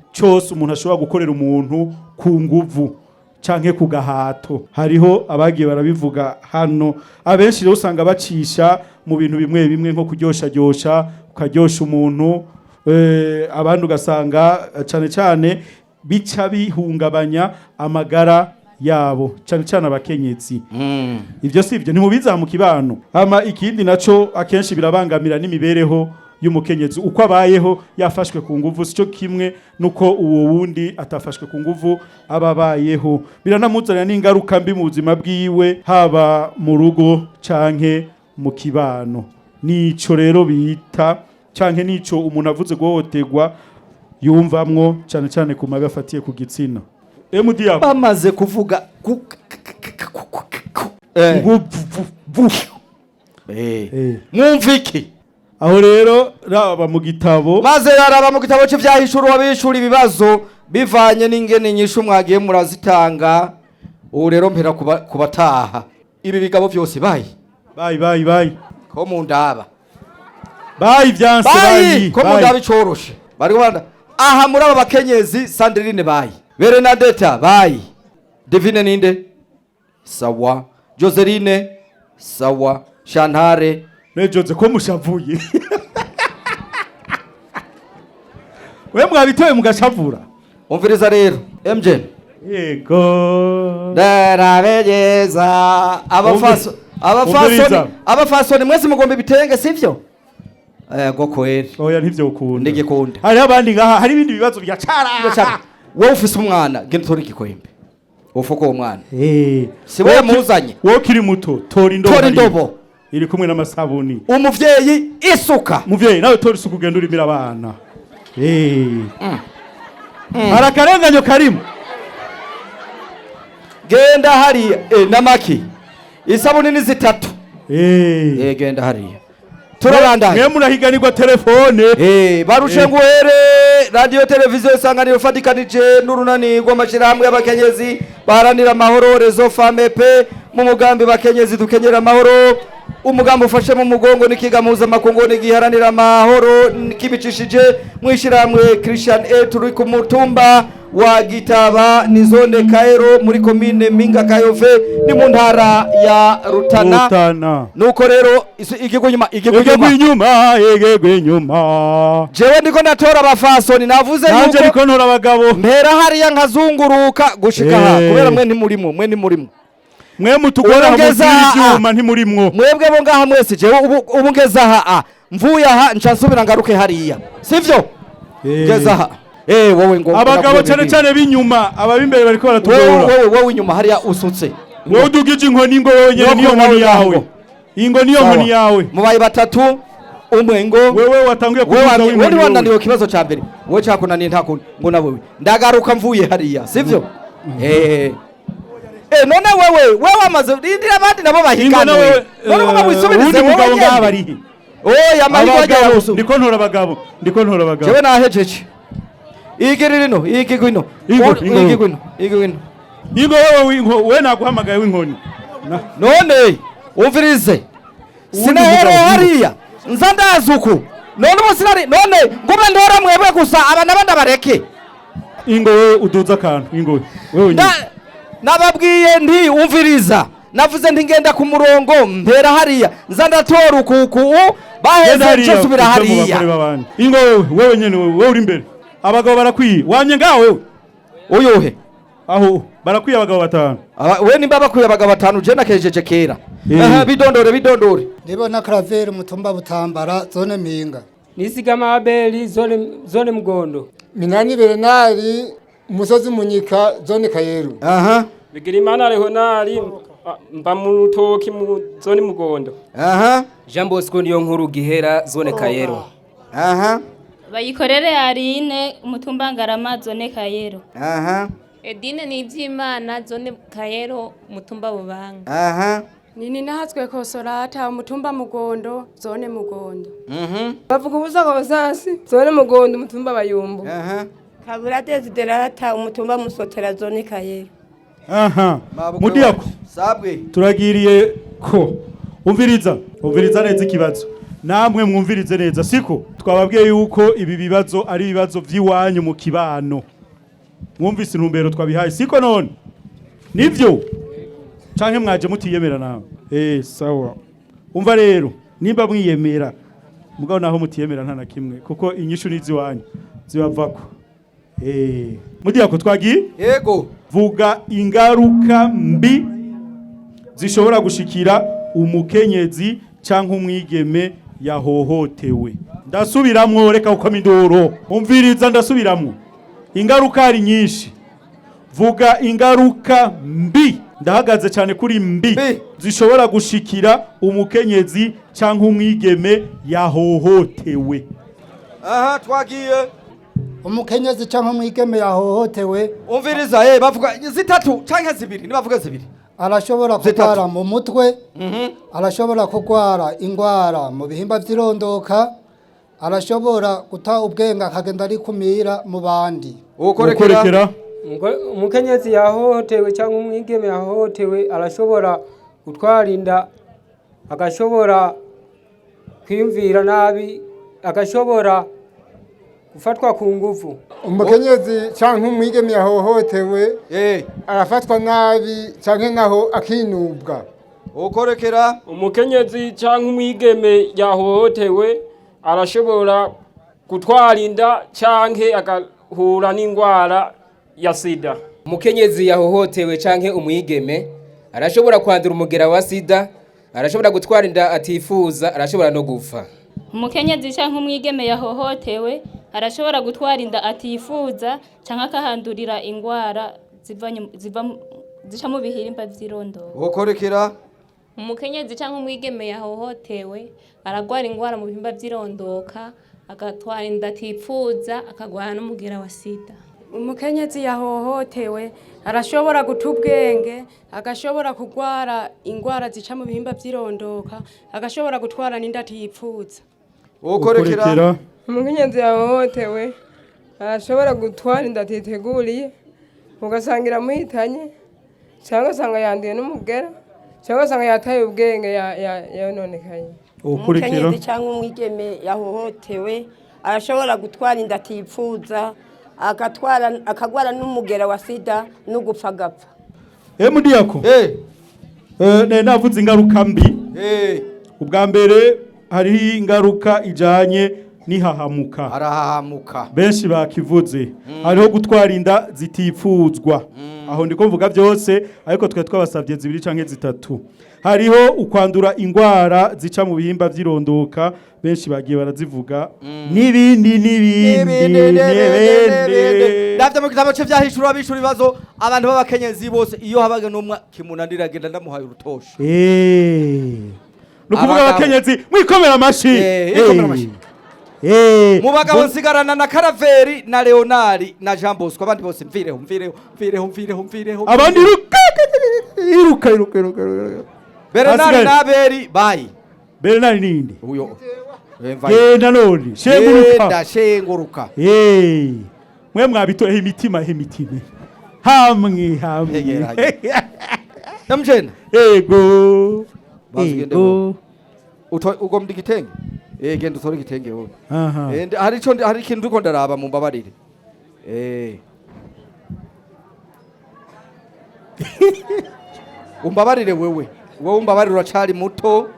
umuntu ashobora gukorera umuntu ku nguvu canke ku gahato. Hariho abagiye barabivuga hano, abenshi rero usanga bacisha mu bintu bimwe bimwe nko kuryosha, ukaryosha umuntu, abandi ugasanga cane cane bica bihungabanya amagara yabo, cane cane abakenyezi. Ivyo sivyo ntimubiza mu kibano. Hama ikindi naco akenshi birabangamira n'imibereho y'umukenyezi, uko abayeho yafashwe ku nguvu sico kimwe nuko uwo wundi atafashwe ku nguvu ababayeho. Biranamuzanira n'ingaruka mbi mu buzima bwiwe, haba mu rugo canke mu kibano. Nico rero bita canke nico umuntu avuze guhohoterwa yumvamwo cane cane ku mabi afatiye ku gitsina. MDA bamaze kuvuga mwumva iki? Aho rero raba mu gitabo, maze raraba mu gitabo cy'ivyahishura wabishura ibibazo bivanye n'ingene nyishu mwagiye murazitanga. Ubu rero mpera kubataha ibi bigabo byose bayi bayi bayi bayi ko mu ndaba bayi vyanse bayi ko mu ndaba icoroshe. Bariko baranda aha muri aba bakenyezi Sandrine bayi, Bernadetta bayi, Divine ninde sawa, Joseline sawa, Shantare Nejoze ko mushavuye. We mwabitoye mugashavura. Umviriza rero MJ. Yego. Ndarabegeza abafaso abafasoni Umviriza. abafasoni mwese mugomba ibitenge sivyo? Ego kweri. Oya ntivyo ukunda. Ndigikunda. Hari abandi ngaha hari ibindi bibazo bya cara. Wowe ufise umwana genda utore igikwembe. Ufuko uwo mwana. Eh. Si wewe muzanye. Wowe ukiri muto tora indobo. Tora hariya. indobo. Iri kumwe n'amasabuni. Umuvyeyi isuka. Muvyeyi nawe tora isuka ugenda urimira abana. Eh. Hari akarenganyo karimo. Genda hariya namaki. Isabuni ni zitatu. Eh. Genda hariya. Turabandanya. Mwe murahiganirwa telefone. Barushe nguhere radio televiziyo Isanganiro fatikanije n'urunani rw'amashirahamwe y'abakenyezi baharanira amahoro Rezo Femme P mu mugambi bakenyezi dukenyera amahoro, umugambi ufashe mu mugongo n'ikiga mpuzamakungu n'igiharanira amahoro kibicishije mu ishirahamwe Christian A. Turi ku mutumba wa Gitaba ni zone Kaero muri komine Mpinga Kayove ni mu ntara ya Rutana. Rutana. Nuko rero igigwa inyuma igigwa Igegwa inyuma, igegwa inyuma. Jewe ndiko ndatora abafasoni navuze Nanje yuko ndiko ntora abagabo. Mpera hariya nkazunguruka gushika aha Eh. kubera mwe ntimurimo mwe ntimurimo. Mwe mutugora Ubu ngeze aha, ivyuma ntimurimwo. Mwebwe bo ngaha mwese jewe ubu ngeze aha mvuye aha nca nsubira ngaruke hariya. Sivyo? Ngeze aha. Wowe ngo Abagabo cyane cyane b'inyuma, ababimbere bariko baratugora. Wowe inyuma hariya usutse. Wowe udugije inkoni ngo wewe nyene niyo nkoni yawe. Ingo niyo nkoni yawe. Mubaye batatu umwe ngo wewe watanguye kuduza wewe w'inkoni wananiwe kibazo ca mbere. Wowe cakunaniye nta kundi ngo na wewe. Ndagaruka mvuye hariya, sivyo? None wewe amaze rindira abandi nabo Ingo bahiganwe. nawe None ngoma wisubirize uwundi wowe mugabo nyene. ngaha barihe? Oya amahirwe Abagabo, ajya gusu. Ndiko ntora abagabo, ndiko ntora abagabo. Jewe nahejeje. Igiri rino, igigwi ino. Ingo, ingo. Igigwi ino, igigwi ino. Ingo wewe winko, wewe naguhamagaye w'inkoni. None umvirize. Sinahereye hariya. Nza ndazi uku. None ubu sinari none ngume ndora mwebwe gusa aba nabandi abareke. Ingo wewe uduza akantu, ingo wewe nyine. Nababwiye nti umviriza. Navuze nti ngenda ku murongo mpera hariya. Nza ndatora ukuku baheze Genda hariya, nce nsubira uje mu hariya. bagore b'abandi. Ingo wewe nyene wewe uri imbere. Abagabo barakwiye. Wamye ngaho wewe. Uyuhe? Aho barakwiye abagabo batanu. We nimba bakwiye abagabo batanu je nakejeje kera. Aha bidondore bidondore. Ndibona Claver mutumba Butambara zone Mpinga. Nizigama Abeli zone Mugondo. Minani Bernard umusozi Munyika zone Kayeru. Aha. Bigirimana Leonard mba mu Rutoki mu zone Mugondo. Aha. Jean Bosco niyo nkuru Gihera zone Kayero. Aha. Bayikorere Aline umutumba Ngarama zone Kayero. Aha. Edine ni iby'Imana zone Kayero mutumba Bubanga. Aha. Nini nahatswe kosorata umutumba Mugondo zone Mugondo. Mhm. Bavuga ubusa kosasi zone Mugondo umutumba Bayumbu. Aha. Kabura Desiderata umutumba Musotera zone Kayero. Aha. Mudiyako. Sabwe. Turagiriye ko umviriza, umviriza neza ikibazo. Namwe mwumvirize neza siko twababwiye yuko ibi bibazo ari ibibazo vy'iwanyu mu kibano. Mwumvise intumbero twabihaye siko none? Nivyo? Canke mwaje mutiyemera nawe? Sawa. Umva rero nimba mwiyemera mugabo naho mutiyemera nta na kimwe kuko inyishu nizi wanyu zibavako. Mudiyako twagiye? Yego. Vuga ingaruka mbi zishobora gushikira umukenyezi canke umwigeme yahohotewe. Ndasubiramwo reka gukoma induru. Umviriza ndasubiramwo. Ingaruka ari nyinshi. Vuga ingaruka mbi. Ndahagaze cyane kuri mbi zishobora gushikira umukenyezi canke umwigeme yahohotewe. Aha twagiye. Umukenyezi canke umwigeme yahohotewe Umviriza bavuga zitatu canke zibiri nibavuga zibiri. arashobora Zitatu. kurwara mu mutwe, arashobora kurwara ingwara mu bihimba vy'irondoka, arashobora guta ubwenge akagenda arikumira mu bandi. Ukorekera. Umukenyezi yahohotewe cyangwa umwigeme yahohotewe arashobora gutwara inda, agashobora kwiyumvira nabi, agashobora Gufatwa ku nguvu. Umukenyezi canke umwigeme yahohotewe arafatwa nabi canke naho akinubwa. Ukorekera. Umukenyezi canke umwigeme yahohotewe arashobora gutwara inda canke agahura n'ingwara ya sida. Umukenyezi yahohotewe canke umwigeme arashobora kwandura umugera wa sida, arashobora gutwara inda atifuza, arashobora no gupfa. Umukenyezi canke umwigeme yahohotewe arashobora gutwara inda atifuza canke akahandurira ingwara zica mu bihimba vy'irondoro. Ukorekera. Umukenyezi canke umwigeme yahohotewe aragwara ingwara mu bihimba vy'irondoka, agatwara inda atifuza, akagwara n'umugera wa sida. Umukenyezi yahohotewe arashobora guta ubwenge, agashobora kugwara ingwara zica mu bihimba vy'irondoka, agashobora gutwara n'inda atipfuza. Ukorekera. Umukenyezi yahohotewe arashobora gutwara inda atiteguriye, ugasanga iramuhitanye, cyangwa usanga yanduye n'umugera, cyangwa usanga yataye ubwenge yononekaye. Umukenyezi cyangwa umwigeme yahohotewe arashobora gutwara inda atipfuza, akatwara akagwara n'umugera wa sida no gupfa gapfa. Mudiyako. Navuze ingaruka mbi. Ubwa mbere hariho ingaruka ijanye n'ihahamuka. Arahahamuka. Benshi bakivuze. Hariho gutwara inda zitifuzwa. Aho ndiko mvuga byose ariko twe twabasavye zibiri canke zitatu. Hariho ukwandura ingwara zica mu bihimba vy'irondoka, benshi bagiye barazivuga. Nibindi nibindi nibindi. Ndavye mu gitabo cy'vyahishura abishura ibibazo abantu b'abakenyezi bose iyo habaga n'umwe kimunanira agenda ndamuhaye urutosho. Nukuvuga abakenyezi mwikomera amashi. Ikomera amashi. Mu bagabo nsigarana na Karaveri na Leonari na Jean Bosco, abandi bose mvireho mvireho mvireho mvireho mvireho. Abandi iruka iruka iruka iruka. Bernard na Abeli bayi. Bernard ninde? Uyo. Genda none shenguruka. Genda shenguruka. Mwe mwabitoye imitima imitima. Hamwe hamwe. Namjena. Ego. Ego. Ugomba igitenge? Genda utore igitenge wowe. Hari ico hari ikintu ndiko ndaraba mu mbabarire. Umbabarire wewe. Wowe umbabarire uracari muto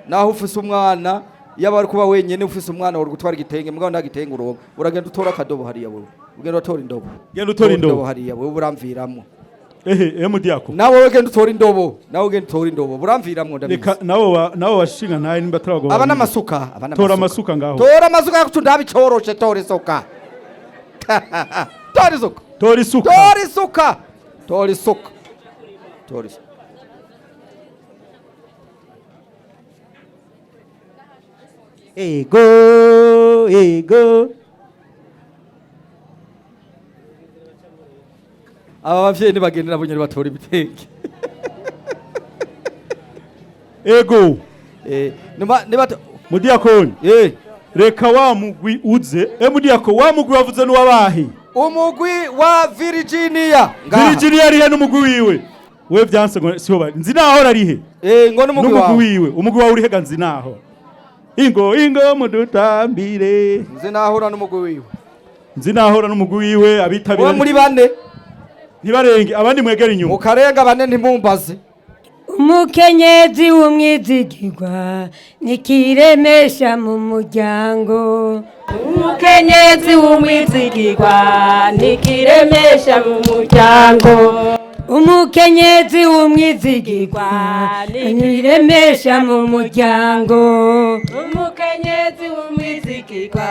naho ufise umwana, yaba ari kuba wenyene ufise umwana uri gutwara igitenge mugabo nta gitenge uronka. Uragenda utora akadobo hariya wewe. Ugenda utora indobo. Genda utora indobo hariya wewe buramviramwo. Mudiyako. Nawe wewe genda utora indobo. Nawe genda utora indobo buramviramwo ndabizi. Reka nawo bashinga ntaye nimba tarago. Aba namasuka, aba namasuka. Tora amasuka ngaho. Tora amasuka yakutu ndabicoroshe, tora isuka. Tora isuka. Tora isuka. Tora isuka. Tora isuka. Tora isuka. Ego, ego. Aba bavyeyi nibagendera bunyeri batora ibitenge. Ego. Niba Mudiyakoni. Reka wa mugwi uze. Mudiyako wa mugwi wavuze n'uwabahe. Umugwi wa Virginia. Virginia arihe n'umugwi wiwe? We vyanse ngo siho bari. Nzi naho arihe. Ngo n'umugwi wawe. N'umugwi wiwe. Umugwi wawe urihe ga nzi naho. Ingo ingo mudutambire. Nzi nahora n'umugwi wiwe. Nzi nahora n'umugwi wiwe abitabira. Muri bane. Ntibarenge abandi mwegera inyuma. Mukarenga bane ntimumbaze. Umukenyezi w'umwizigirwa nikiremesha mu muryango. Umukenyezi w'umwizigirwa nikiremesha mu muryango. Umukenyezi w'umwizigirwa nikiremesha mu muryango. Umukenyezi w'umwizigirwa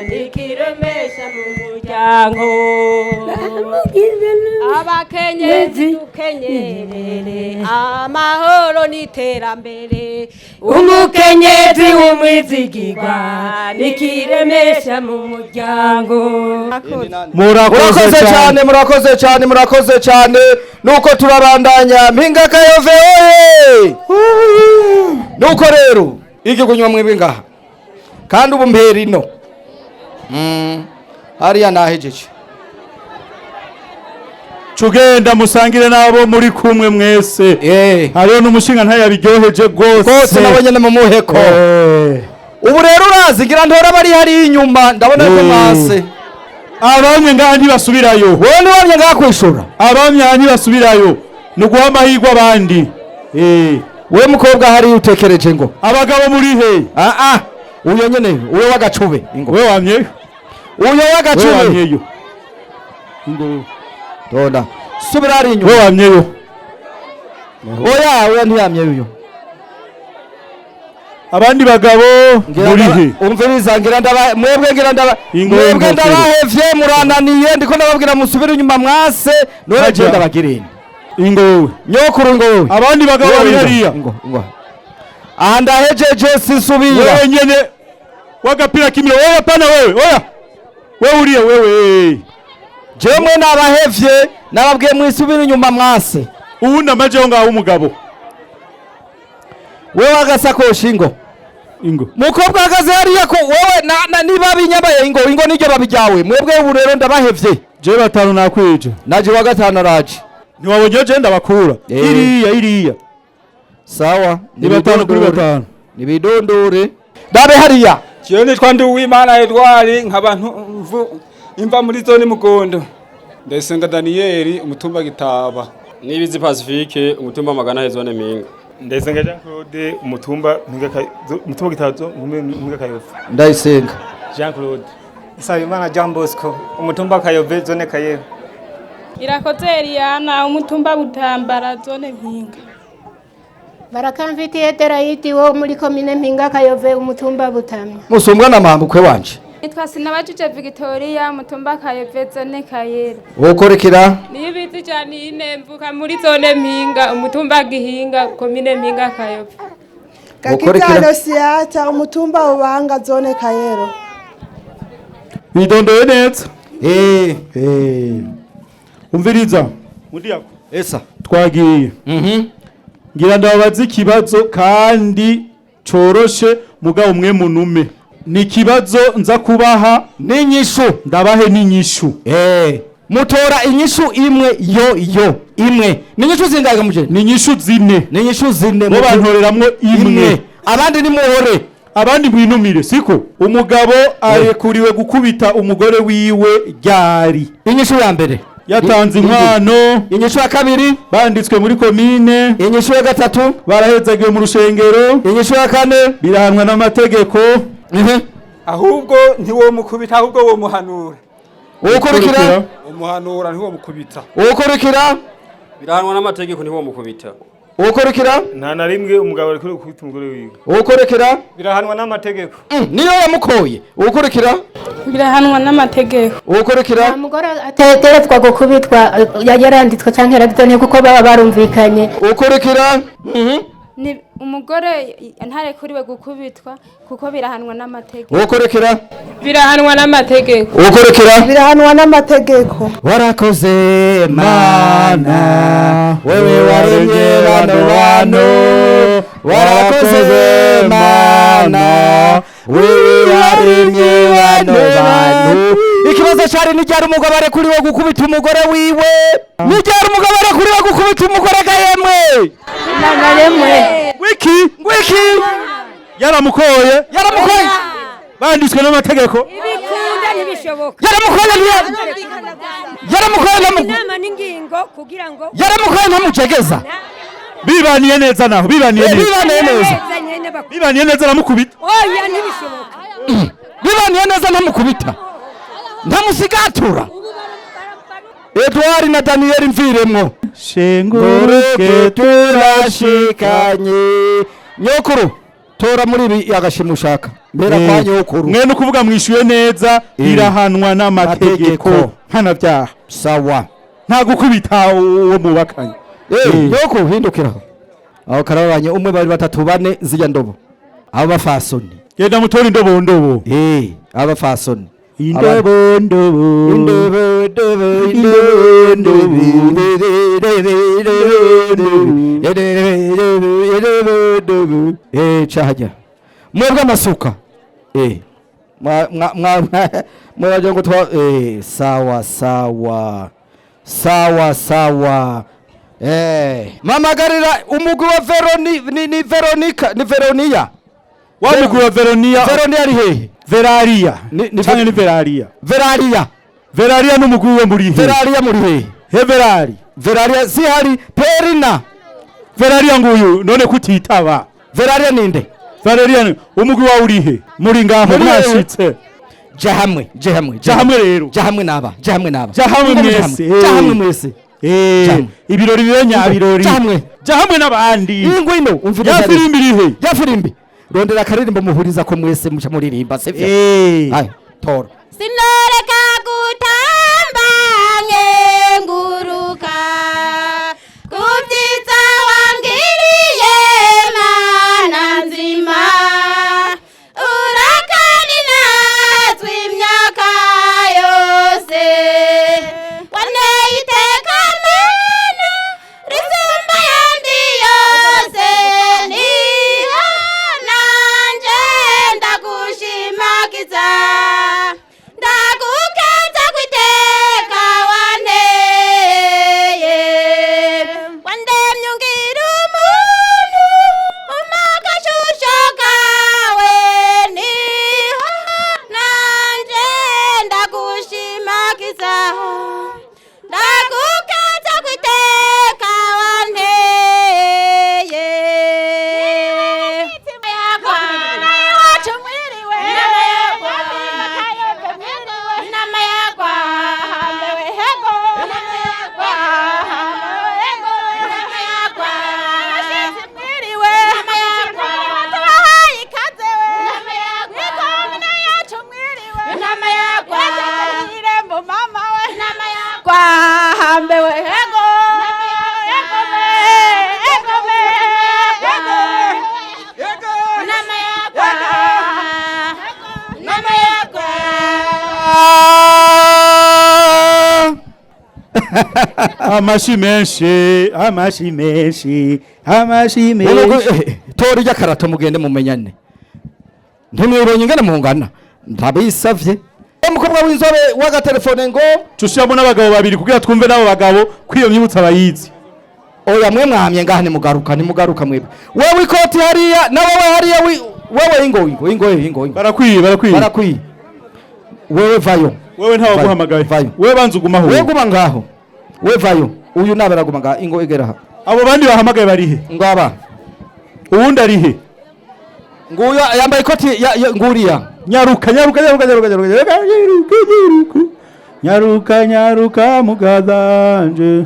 nikiremesha mu muryango. Abakenyezi dukenyerere amahoro n'iterambere. Umukenyezi w'umwizigirwa nikiremesha mu muryango. Murakoze cyane, murakoze cyane, murakoze cyane. Nuko turabandanya Mpinga Kayove oye. Nuko rero igikunywa mwebwe ngaha. Kandi ubu mpera ino. Hariya nahejeje. Cugenda musangire nabo muri kumwe mwese. Hariho n'umushinga ntayabiryoheje gose. Gose nabonye namumuheko. Ubu rero urazi ngira ntora bari hari inyuma, ndabona ko mwase. Abamye ngaha ntibasubirayo. Wowe ntiwamye ngaha kwishura. Abamye aha ntibasubirayo, ni uguha amahirwe abandi. We mukobwa hari utekereje ngo abagabo muri he? Ah, uyo nyene, uyo w'agacube ingo. We wamyeyo. Uyo We w'agacube. wamyeyo. Ingo. Tonda. Subira hari inyuma. We wamyeyo. Oya, oya, ntiyamyeyo uyo. Abandi bagabo muri he? Umviriza, ngira ndaba mwebwe, ngira ndaba Ingo mwebwe y'ingofero. Ndabahevye, murananiye, ndiko ndababwira musubire inyuma mwase none. Hajya. Je ndabagirira. Ingo wewe. Nyokuru, ngo wewe. Abandi bagabo Wewe bari ingo, hariya. Ingo, ingo. Aha ndahejeje, sinsubira. Wewe nyene wagapira kimiro, wewe hapana, wewe oya, wewe uriya, wewe. Jemwe nabahevye, nababwiye mwisubire inyuma mwase. Uwundi amajeho ngaho umugabo. Wewe agasakoshi, ingo. Ingo. Mukobwa ahagaze hariya ko wewe na niba binyabaye, ingo, ingo niryo babijyawe. Mwebwe ubu rero ndabahevye. Je batanu nakwije. Naje wa gatanu araje. Ntiwabonye je ndabakura. Iriya, iriya. Sawa. Ni batanu kuri batanu. Nibidondore. Dabe hariya. Jewe nitwa Nduwimana Edouard, nkaba imva muri zone Mugondo. Ndayisenga Daniyeli, umutumba Gitaba. Nibizi Pacifique, umutumba Magana, zone Mpinga. Ndayisenga Jean Claude, umutumba Mpinga, umutumba Gitazo, Mpinga Kayove. Ndayisenga Jean Claude. Nsabimana Jean Bosco, umutumba Kayove, zone Kayove. Irakoze Eliana, umutumba Butambara, zone Mpinga. Barakamfitiye Terayiti wo muri komine Mpinga Kayove, umutumba Butamya. Musumbwa na mambukwe wanje. Nitwa Sinabajije Victoria, umutumba Kayove, zone Kayera. Wokorikira. Niyibizi Janine, mvuka muri zone Mpinga, umutumba Gihinga, komine Mpinga Kayove. Gakitano Siata, umutumba Ubanga, zone Kayero. Bidondoye neza. Umviriza. Mudiyako. Esa. Twagiye. Ngira ndababaza ikibazo kandi coroshe, mugabo umwe munume. Ni ikibazo nza kubaha n'inyishu. Ndabahe n'inyishu. Mutora inyishu imwe yo yo imwe. Ni inyishu zingahe muje? Ni inyishu zine. Ni inyishu zine. Bo bantoreramwo imwe. Abandi ni muhore. Abandi mwinumire, siko? Umugabo arekuriwe gukubita umugore wiwe ryari? Inyishu ya mbere. Yatanze inkwano. Inyishu ya kabiri. Banditswe muri komine. Inyishu ya gatatu. Barahezagiwe mu rushengero. Inyishu ya kane. Birahanwa n'amategeko. Ahubwo ntiwomukubita, ahubwo womuhanura. Ukurikira. Umuhanura, ntiwomukubita. Ukurikira. Birahanwa n'amategeko, ntiwomukubita. Ukurikira. Nta na rimwe umugabo ari gukubita umugore wiwe. Ukurikira. Birahanwa n'amategeko. Niyo yamukoye. Ukurikira. Birahanwa n'amategeko. Ukurikira. Umugore ategerezwa gukubitwa yaranditswe canke yarabidoneye kuko baba barumvikanye. Ukurikira. Ni umugore ntarekuriwe gukubitwa kuko birahanwa n'amategeko. Ukurikira. Birahanwa n'amategeko. Ukurikira. Birahanwa n'amategeko. Warakoze Mana, wewe waremye bano bantu. Warakoze Mana, wewe waremye bano bantu. Ikibazo cyari ni ryari umugabo arekuriwe gukubita umugore wiwe? Ni ryari umugabo arekuriwe gukubita umugore gahemwe? Wiki. Wiki. Yaramukoye. Yaramukoye. Banditswe n'amategeko. Ibikunda ntibishoboka. Yaramukoye. Yaramukoye. Inama n'ingingo kugira ngo Yaramukoye ntamujegeza. Bibaniye neza naho, bibaniye neza. Bibaniye neza. Bibaniye neza aramukubita. Oya, ntibishoboka. Bibaniye neza ntamukubita. Ntamusigatura. Edouard na Daniel mviremwo. Shenguruke turashikanye. Nyokuru, tora muri ibi agashimwe ushaka. Mbera kwa nyokuru. Mwe nukuvuga mwishuye neza, birahanwa n'amategeko. Mpanabyaha. Sawa. Nta gukubita uwo mubakanye. Nyokuru, hindukira. Aho karabanye umwe, babiri, batatu, bane, zijya ndobo. Abo bafasoni. Genda mutore indobo ndobo. Abo bafasoni. Indobo ndobo. Indobo ndobo, indobo ndobo. Indobo ndobo. Cahajya. Mwebwe amasuka. Mwa mwa mwa mwa ngo twa sawa sawa. Sawa sawa. Mamagarira umugwi wa Veroni ni Veronica, ni Veronia. Wa mugwi wa Veronia. Veronia ari hehe? Veraria. Canke ni Veraria. Veraria. Veraria n'umugwi we muri he? Veraria muri hehe? He Verari. Veraria si hari Perina. Veraria nguyu none kutitaba. Veraria ninde? Veraria umugwi wawe uri he? Muri ngaho mwashitse. Ja hamwe, ja hamwe. Ja hamwe rero. Ja hamwe naba, ja hamwe naba. Ja hamwe mwese. Ja hamwe mwese. Ibirori bibe nyabirori. Ja hamwe. Ja hamwe n'abandi. Ingwino umviriza. Ya firimbi iri he? Ya firimbi. Rondera akaririmbo muhuriza ko mwese muca muririmba sivyo? Ayo, tora. Sinoreka gutamba nkenguruka kubyiza wangiriye Mana nzima urakani natwe imyaka yose waneye iteka Mana risumba yandi yose niho nanje ndagushimagiza ndagukeza kwiteka wanteye wandemye ungira umuntu umagashusho kawe niho nanje ndagushimagiza ndagukeza kwiteka wanteye Amashi menshi, amashi menshi, amashi menshi. Tora ijya karato mugende mumenyane. Ntimwibonye ingene mungana. Ndabisavye. Umukobwa w'inzobe w'agatelefone ngo tushiramo n'abagabo babiri kugira twumve n'abo bagabo kwiyo myibutsa abayizi. Oya mwe mwamye ngaha nimugaruka nimugaruka mwebwe. Wewe ikoti hariya na wewe hariya wewe ingo ingo ingo ingo ingo. Barakwiye barakwiye. Barakwiye. Wewe vayo. Wewe ntawe guhamagaye. Wewe banza ugumaho. Wewe guma ngaho. Wewe vayo. Uyu nabe araguma ngaha ingo igera aha. Abo bandi bahamagaye barihe? Ngaba. Uwundi arihe? Nguyu yambaye ikoti ya nguriya. Nyaruka nyaruka nyaruka nyaruka nyaruka nyaruka nyaruka nyaruka nyaruka mugazanje.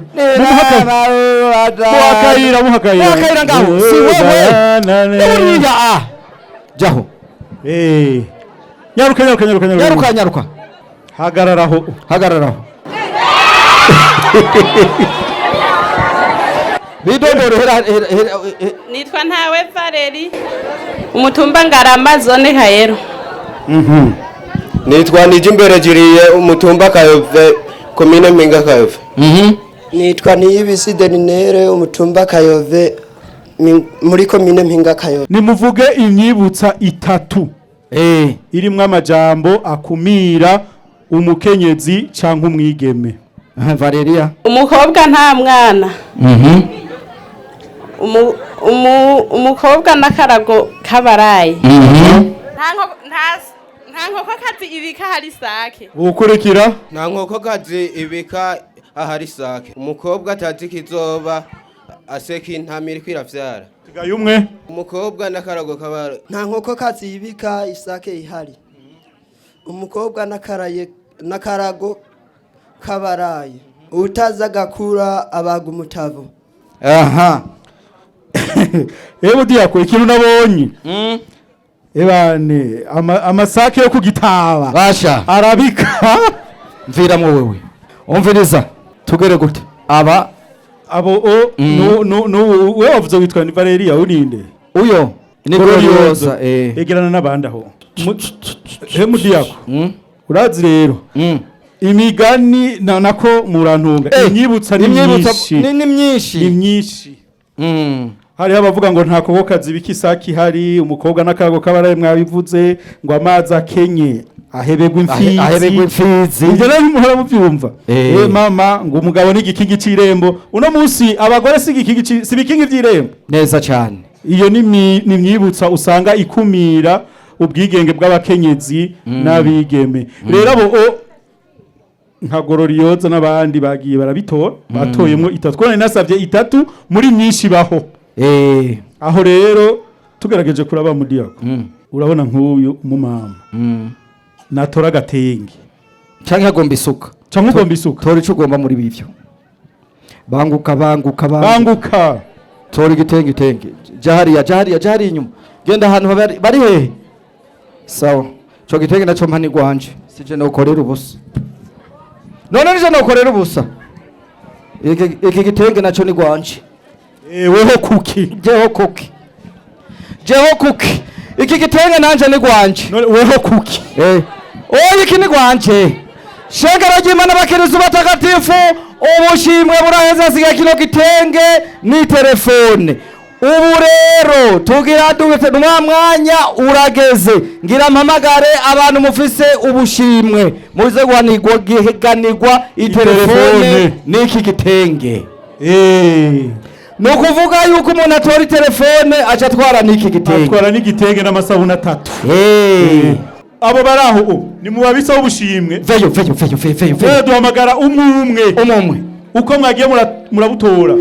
Muhakayira muhakayira. Muhakayira ngaho. Si wewe. Uriya ah. Jaho. Nyaruka nyaruka nyaruka nyaruka. Nyaruka nyaruka. Hagararaho. Hagararaho. Bidondoro hera Nitwa Ntawe Valeri umutumba Ngarama zone Kayero. Nitwa Nijimbere Jiriye umutumba Kayove komine Mpinga Kayove. Nitwa Niyibisi Deninere umutumba Kayove muri komine Mpinga Kayove. Nimuvuge imyibutsa itatu irimwo amajambo akumira umukenyezi canke umwigeme. Valeria. Umukobwa nta mwana. Umukobwa n'akarago kabaraye. Nta nkokokazi ibika hari sake. Ukurikira. Nta nkokokazi ibika ahari sake. Umukobwa atazi kizoba aseka intama iriko iravyara. Sigaye umwe. Umukobwa n'akarago kabaraye. Nta nkokokazi ibika isake ihari. Umukobwa n'akaraye n'akarago kabaraye. Utaza gakura abaga umutavu. Aha. Ebu diyako ikintu nabonye. Ebane amasake yo kugitaba. Basha. Arabika. Mviramwo wewe. Umviriza. Tugere gute? Aba abo o no no no wewe wavuze witwa ni Valeria urinde. Uyo ni Gloriosa Egerana n'abandi aho. He mudiyako. Urazi rero. Imigani nako murantunga imyibutsa ni myinshi. Ni myinshi. Ni myinshi. Hariho abavuga ngo nta kokokazi bikisaki hari umukobwa n'akago kabaraye mwabivuze ngo amazi akenye ahebegwa imfizi ahebegwa imfizi ivyo rero muhora muvyumva mama ngo umugabo ni igikingi c'irembo uno munsi abagore si igikingi si ibikingi vy'irembo neza cyane. Iyo ni imyibutsa usanga ikumira ubwigenge bw'abakenyezi n'abigeme. Rero abo nka Gororiyoza n'abandi bagiye barabitora, batoyemwo itatu, kuko nari nasabye itatu muri myinshi baho. Aho rero tugerageje kuraba mu diako, urabona nk'uyu umumama natora agatenge canke agomba isuka, canke ugomba isuka, tora ico ugomba muri bivyo. Banguka, banguka, banguka, tora igitenge, itenge, ja hariya, ja hariya, ja hariya inyuma, genda ahantu bari hehe. Sawa, ico gitenge naco mpa nigwanje, sije nokorera ubusa. None nije nokorera ubusa, iki gitenge naco nigwanje. Weho kuki? Jeho kuki, jeho kuki, iki gitenge nanje nigwanje. Weho kuki? Oya, iki nigwanje. Shengero ry'Imana bakirisu batagatifu, ubushimwe buraheze, hasigaye kino gitenge ni telefone. Ubu rero tugira dute? Nwa mwanya urageze, ngira mpamagare abantu mufise ubushimwe muze guhanirwa giheganirwa itelefone n'iki gitenge. Ni ukuvuga yuko umuntu atora itelefone aca atwara n'iki gitenge, atwara n'igitenge n'amasabune atatu. Abo bari aho ni mu babisaho ubushimwe. Veyo, veyo, veyo, veyo, veyo. Duhamagara umwe umwe, umwe umwe, uko mwagiye murabutora.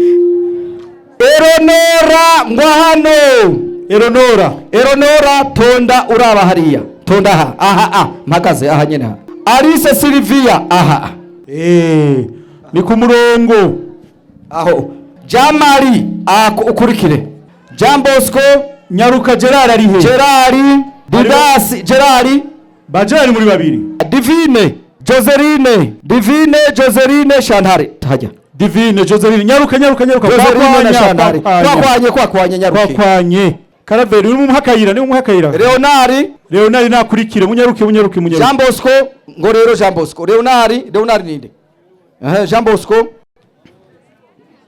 Eronora ngwa hano. Eronora, Eronora, tonda uraba hariya, tonda aha, aha, aha, mpagaze aha nyene aha. Alice Silvia aha. Ni ku murongo aho. Jamari ukurikire. Jean Bosco nyaruka. Gerard ari he? Gerard, Didasi, Gerard. Ba Gerard muri babiri. Divine, Joseline, Divine, Joseline, Shantare, hajya. Divine, Joseline, nyaruka, nyaruka, nyaruka. Joseline na Shantare. Kwakwanye, kwakwanye, nyaruke. Kwakwanye. Karaveri uri mu hakayira, ni mu hakayira. Leonari, Leonari nakurikire, munyaruke, munyaruke, munyaruke. Jean Bosco, ngo rero Jean Bosco, Leonari, Leonari ninde? Jean Bosco.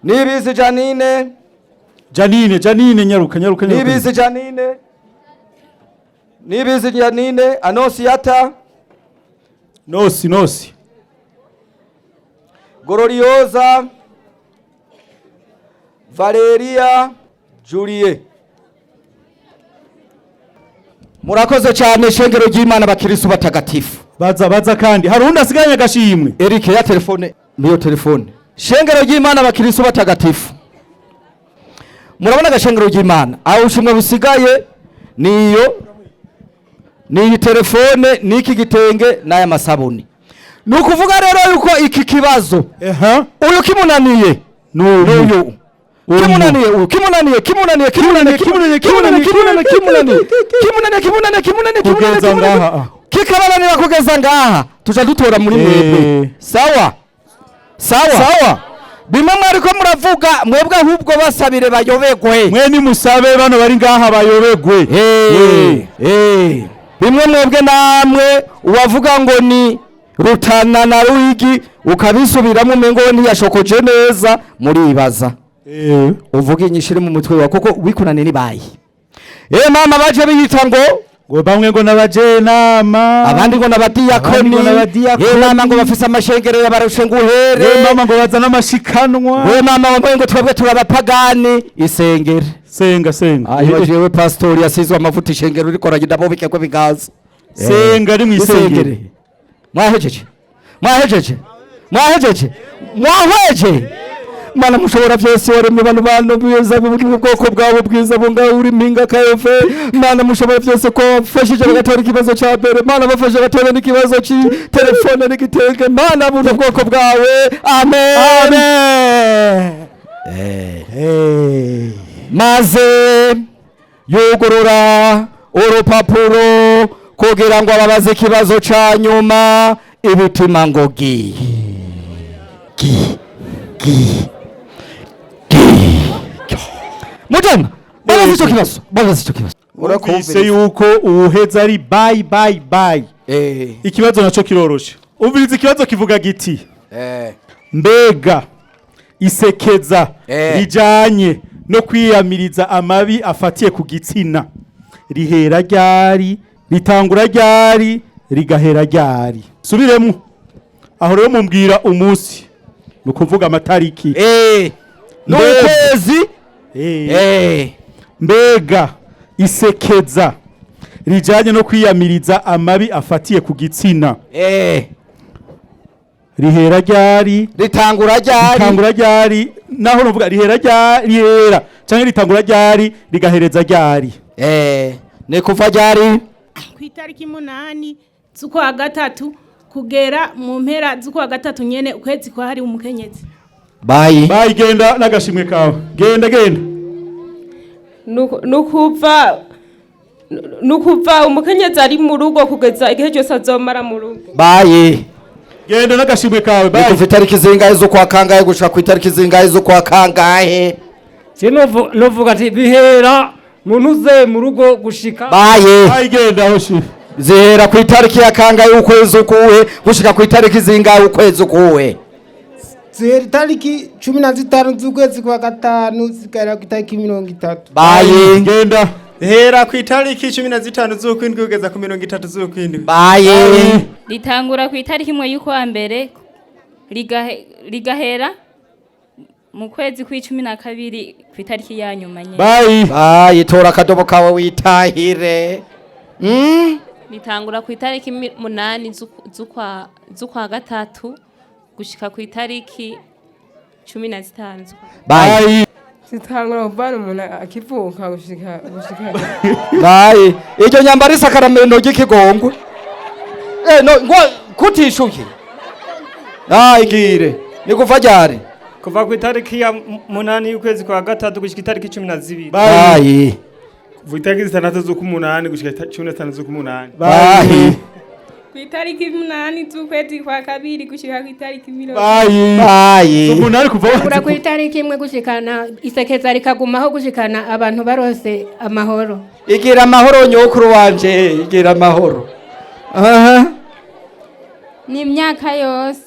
Nibizi Janine. Janine, Janine, nyaruka, nyaruka, nyaruka. Nibizi Janine. Nibizi Janine, Anosiata. Nosi, nosi. Gororioza, Valeria, Julie. Murakoze cyane shengero ry'Imana bakirisu batagatifu. Baza, baza kandi hari undi asiganye agashimwe. Eric ya telefone, niyo telefone. Shengero ry'Imana bakirisu batagatifu. Murabona agashengero ry'Imana, aho ushimwe busigaye niyo ni telefone niki gitenge n'aya masabuni. Nukuvuga rero yuko iki kibazo uyu kimunaniye n'uyu kimunaniye, uyu kimunaniye, kimunaniye, kimunaniye, kimunaniye, kimunaniye, kimunaniye, kimunaniye, kimunaniye, kimunaniye, kimunaniye, kimunaniye, kikabananira kugeza ngaha, tuja dutora muri mwebwe. Sawa sawa sawa. Bimwe mwariko muravuga mwebwe, ahubwo basabire bayobegwe. Mwe ni musabe bano bari ngaha bayobegwe. Bimwe mwebwe namwe uwavuga ngo ni Rutana na Ruigi ukabisubiramo umengo ntiyashokoje neza, muribaza. Uvuga inyishiri mu mutwe wa kuko wikunane nibaye. Mama baje biyita ngo bamwe ngo nabajenama, abandi ngo nabadiyakoni, mama ngo bafise amashengero y'abarushe nguhere, mama ngo bazana amashikanwa, mama bamwe ngo twebwe turabapagani. Isengere, senga, senga. Ayo jewe pastori yasizwe amavuta ishengero uriko aragenda bo bikekwe bigaza. Senga ari mwisengere. Mwahejeje, mwahejeje, mwahejeje, mwahweje. Mana mushobora byose waremye bano bantu bwiza bw'ubwoko bwabo bwiza bunga uri mpinga kayofe. Mana mushobora byose ko wafashije bagatora ikibazo cya mbere. Mana bafashe bagatora n'ikibazo cy'itelefone n'igitenge. Mana buno bwoko bwawe. Amen, amen. Maze yugurura urupapuro kugira ngo ababaze ikibazo cya nyuma, ibitima ngo gi gi gi. Mujana, babaze ico kibazo, babaze ico kibazo. Urakumvise yuko uwuheza ari bye bye bye. Ikibazo naco kiroroshe. Umviriza ikibazo kivuga giti. Mbega isekeza rijanye no kwiyamiriza amabi afatiye ku gitsina rihera ryari, ritangura ryari, rigahera ryari? Subiremo. Aho rero mumbwira umunsi, nukuvuga amatariki. N'ukwezi. Mbega isekeza rijanye no kwiyamiriza amabi afatiye ku gitsina rihera ryari? Ritangura ryari? Ritangura ryari? Naho novuga rihera ryari, rihera canke ritangura ryari, rigahereza ryari? Ni kuva ryari? Ku itariki 8 z'ukwa gatatu kugera mu mpera z'ukwa gatatu nyene, ukwezi kwahariwe umukenyezi. Bayi. Bayi, genda n'agashimwe kawe. Genda genda. Nukuva umukenyezi ari mu rugo kugeza igihe cyose azomara mu rugo. Bayi. Genda n'agashimwe kawe. Bayi. Ni kuva itariki zingahe z'ukwa kangahe gushika ku itariki zingahe z'ukwa kangahe? Novuga ati bihera muntu mu rugo gushika. Bayi. Bayi, genda hoshi. Zihera ku itariki ya kangahe ukwezi ukuhe gushika ku itariki zingahe ukwezi ukuhe? Zihera itariki 15 z'ukwezi kwa gatanu zigera ku itariki 30. Bayi. Genda. Hera ku itariki 15 z'ukwindwi kugeza ku 30 z'ukwindwi. Bayi. Ritangura ku itariki 1 y'ukwa mbere rigahera mu kwezi kw'icumi na kabiri ku itariki ya nyuma nyene. Bayi. Bayi, tora akadobo kawe witahire. Ritangura ku itariki 8 z'ukwa gatatu gushika ku itariki 15 z'ukwa. Bayi. Zitangura kuvana umuntu akivuka gushika. Bayi. Iryo nyambara isakaramento ry'ikigongwe. No ngo kutishuye. Igire. Ni kuva ryari? Kuva ku itariki ya 8 y'ukwezi kwa gatatu gushika itariki 12. Bayi. Kuva itariki 6 z'ukumunani gushika 15 z'ukumunani. Bayi. Ku itariki 8 z'ukwezi kwa kabiri gushika ku itariki 20. Bayi. Bayi. Umunani kuva Kura ku itariki 1 gushikana isekeza rikagumaho gushikana abantu barose amahoro. Igira amahoro nyokuru wanje, igira amahoro. Aha. Ni imyaka yose.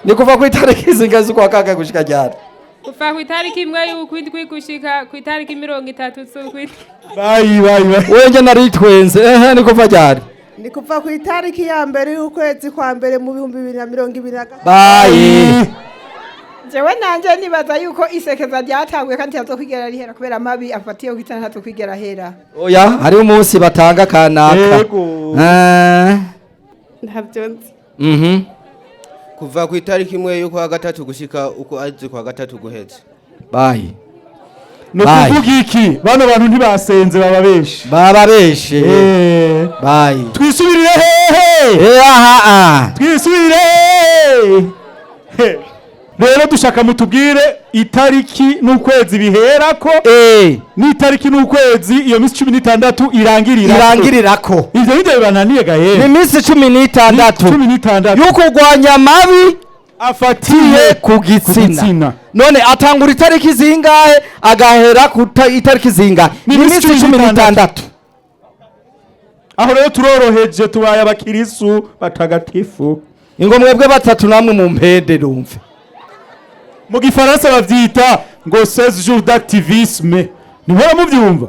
Ni kuva ku itariki zingahe z'ukwa kangahe gushika ryari? Kuva ku itariki 1 y'ukwindwi gushika ku itariki 30 z'ukwindwi. Bayi bayi bayi. Wenje naritwenze. Ni kuva ryari? Ni kuva ku itariki ya 1 y'ukwezi kwa mbere mu 2023. Bayi. Jewe nanje nibaza yuko isekeza ryatanguye kandi ntazokwigera rihera kubera amabi afatiye ku ntazokwigera hera. Oya, hari umunsi batanga kanaka. Yego. Ntabyo nzi. Kuva ku itariki 1 y'ukwa gatatu gushika uko azi kwa gatatu guheze. Bayi. No kuvuga iki? Bano bantu ntibasenze baba benshi. Baba benshi. Bayi. Twisubirire hehe. Aha. Twisubirire. Rero dushaka mutubwire itariki n'ukwezi biherako. N'itariki n'ukwezi iyo minsi 16 irangirira. Irangirirako. Ivyo nivyo bibananiye gahe. Ni minsi 16. 16. Yuko kurwanya amabi afatiye ku gitsina. None atangura itariki zingahe agahera ku itariki zingahe? Ni minsi 16. Aho rero turoroheje tubaye abakirisu batagatifu. Ingo mwebwe batatu namwe mu mpende rumve. Mu gifaransa bavyita ngo 16 jours d'activisme. Nihora muvyumva?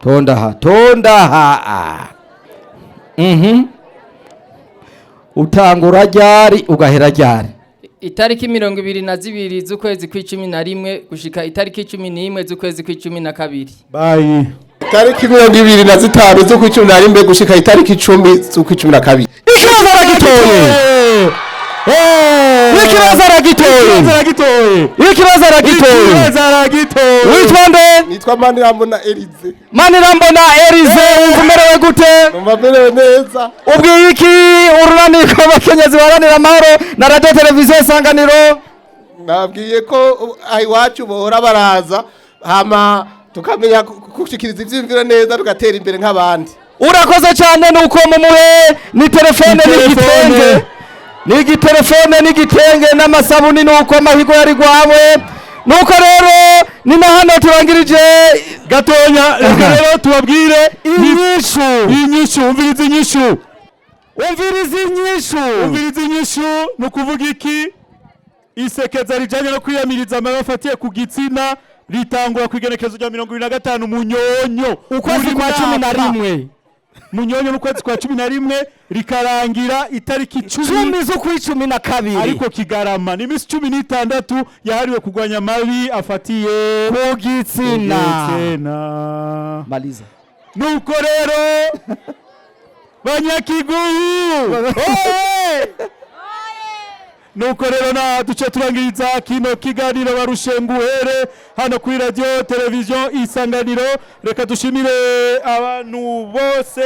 Tonda ha, tonda ha. Utangura ryari ugahera ryari? Itariki 22 z'ukwezi kw'icumi na rimwe gushika itariki 11 z'ukwezi kw'icumi na kabiri. Bayi. Itariki 25 z'ukw'icumi na rimwe gushika itariki 10 z'ukw'icumi na kabiri. Ikibazo aragitoye. Ikibazo aragitoye. Ikibazo aragitoye. Ikibazo aragitoye. Witwa nde? Nitwa Manirambona Elize. Manirambona Elize, wumva umerewe gute? Numva merewe neza. Ubwiye iki urunaniko abakenyezi baharanira amahoro na radio televiziyo Isanganiro? Nabwiye ko iwacu bohora baraza hama tukamenya gushikiriza ivyiyumviro neza tugatera imbere nk'abandi. Urakoze cyane nuko mumuhe ni telefone n'igitenge. N'igitelefone n'igitenge n'amasabuni nuko amahigo yari gwawe. Nuko rero ni na hano turangirije gatonya. Reka rero tubabwire inyishu. Inyishu, umviriza inyishu. Umviriza inyishu. Umviriza inyishu ni ukuvuga iki? Isekeza rijanye no kwiyamiriza amabi afatiye ku gitsina ritangura ku igenekerezo rya 25 Munyonyo ukwezi kwa 11. Munyonyo n'ukwezi kwa 11 rikarangira itariki 10 z'ukwa 12. Ariko Kigarama ni iminsi 16 yahariwe kurwanya amabi afatiye ku gitsina. Gitsina. Maliza. Nuko rero banyakiguhu, oye! Nuko rero na duce turangiriza kino kiganiro barushenguhere hano kuri radio television Isanganiro. Reka dushimire abantu bose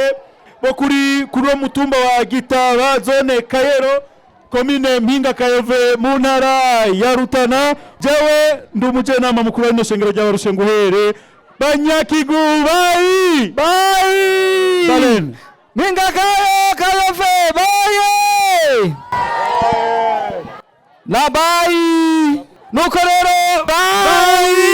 bo kuri uwo mutumba wa Gitaba, zone Kayero, komine Mpinga Kayove, mu ntara ya Rutana. Jewe ndi umujenama mukuru w'ino shengero ry'abarushenguhere. Banyakiguhu, bayi bayi Balen. Mpinga Kayo Kayove, bayi na bayi. Nuko rero bayi.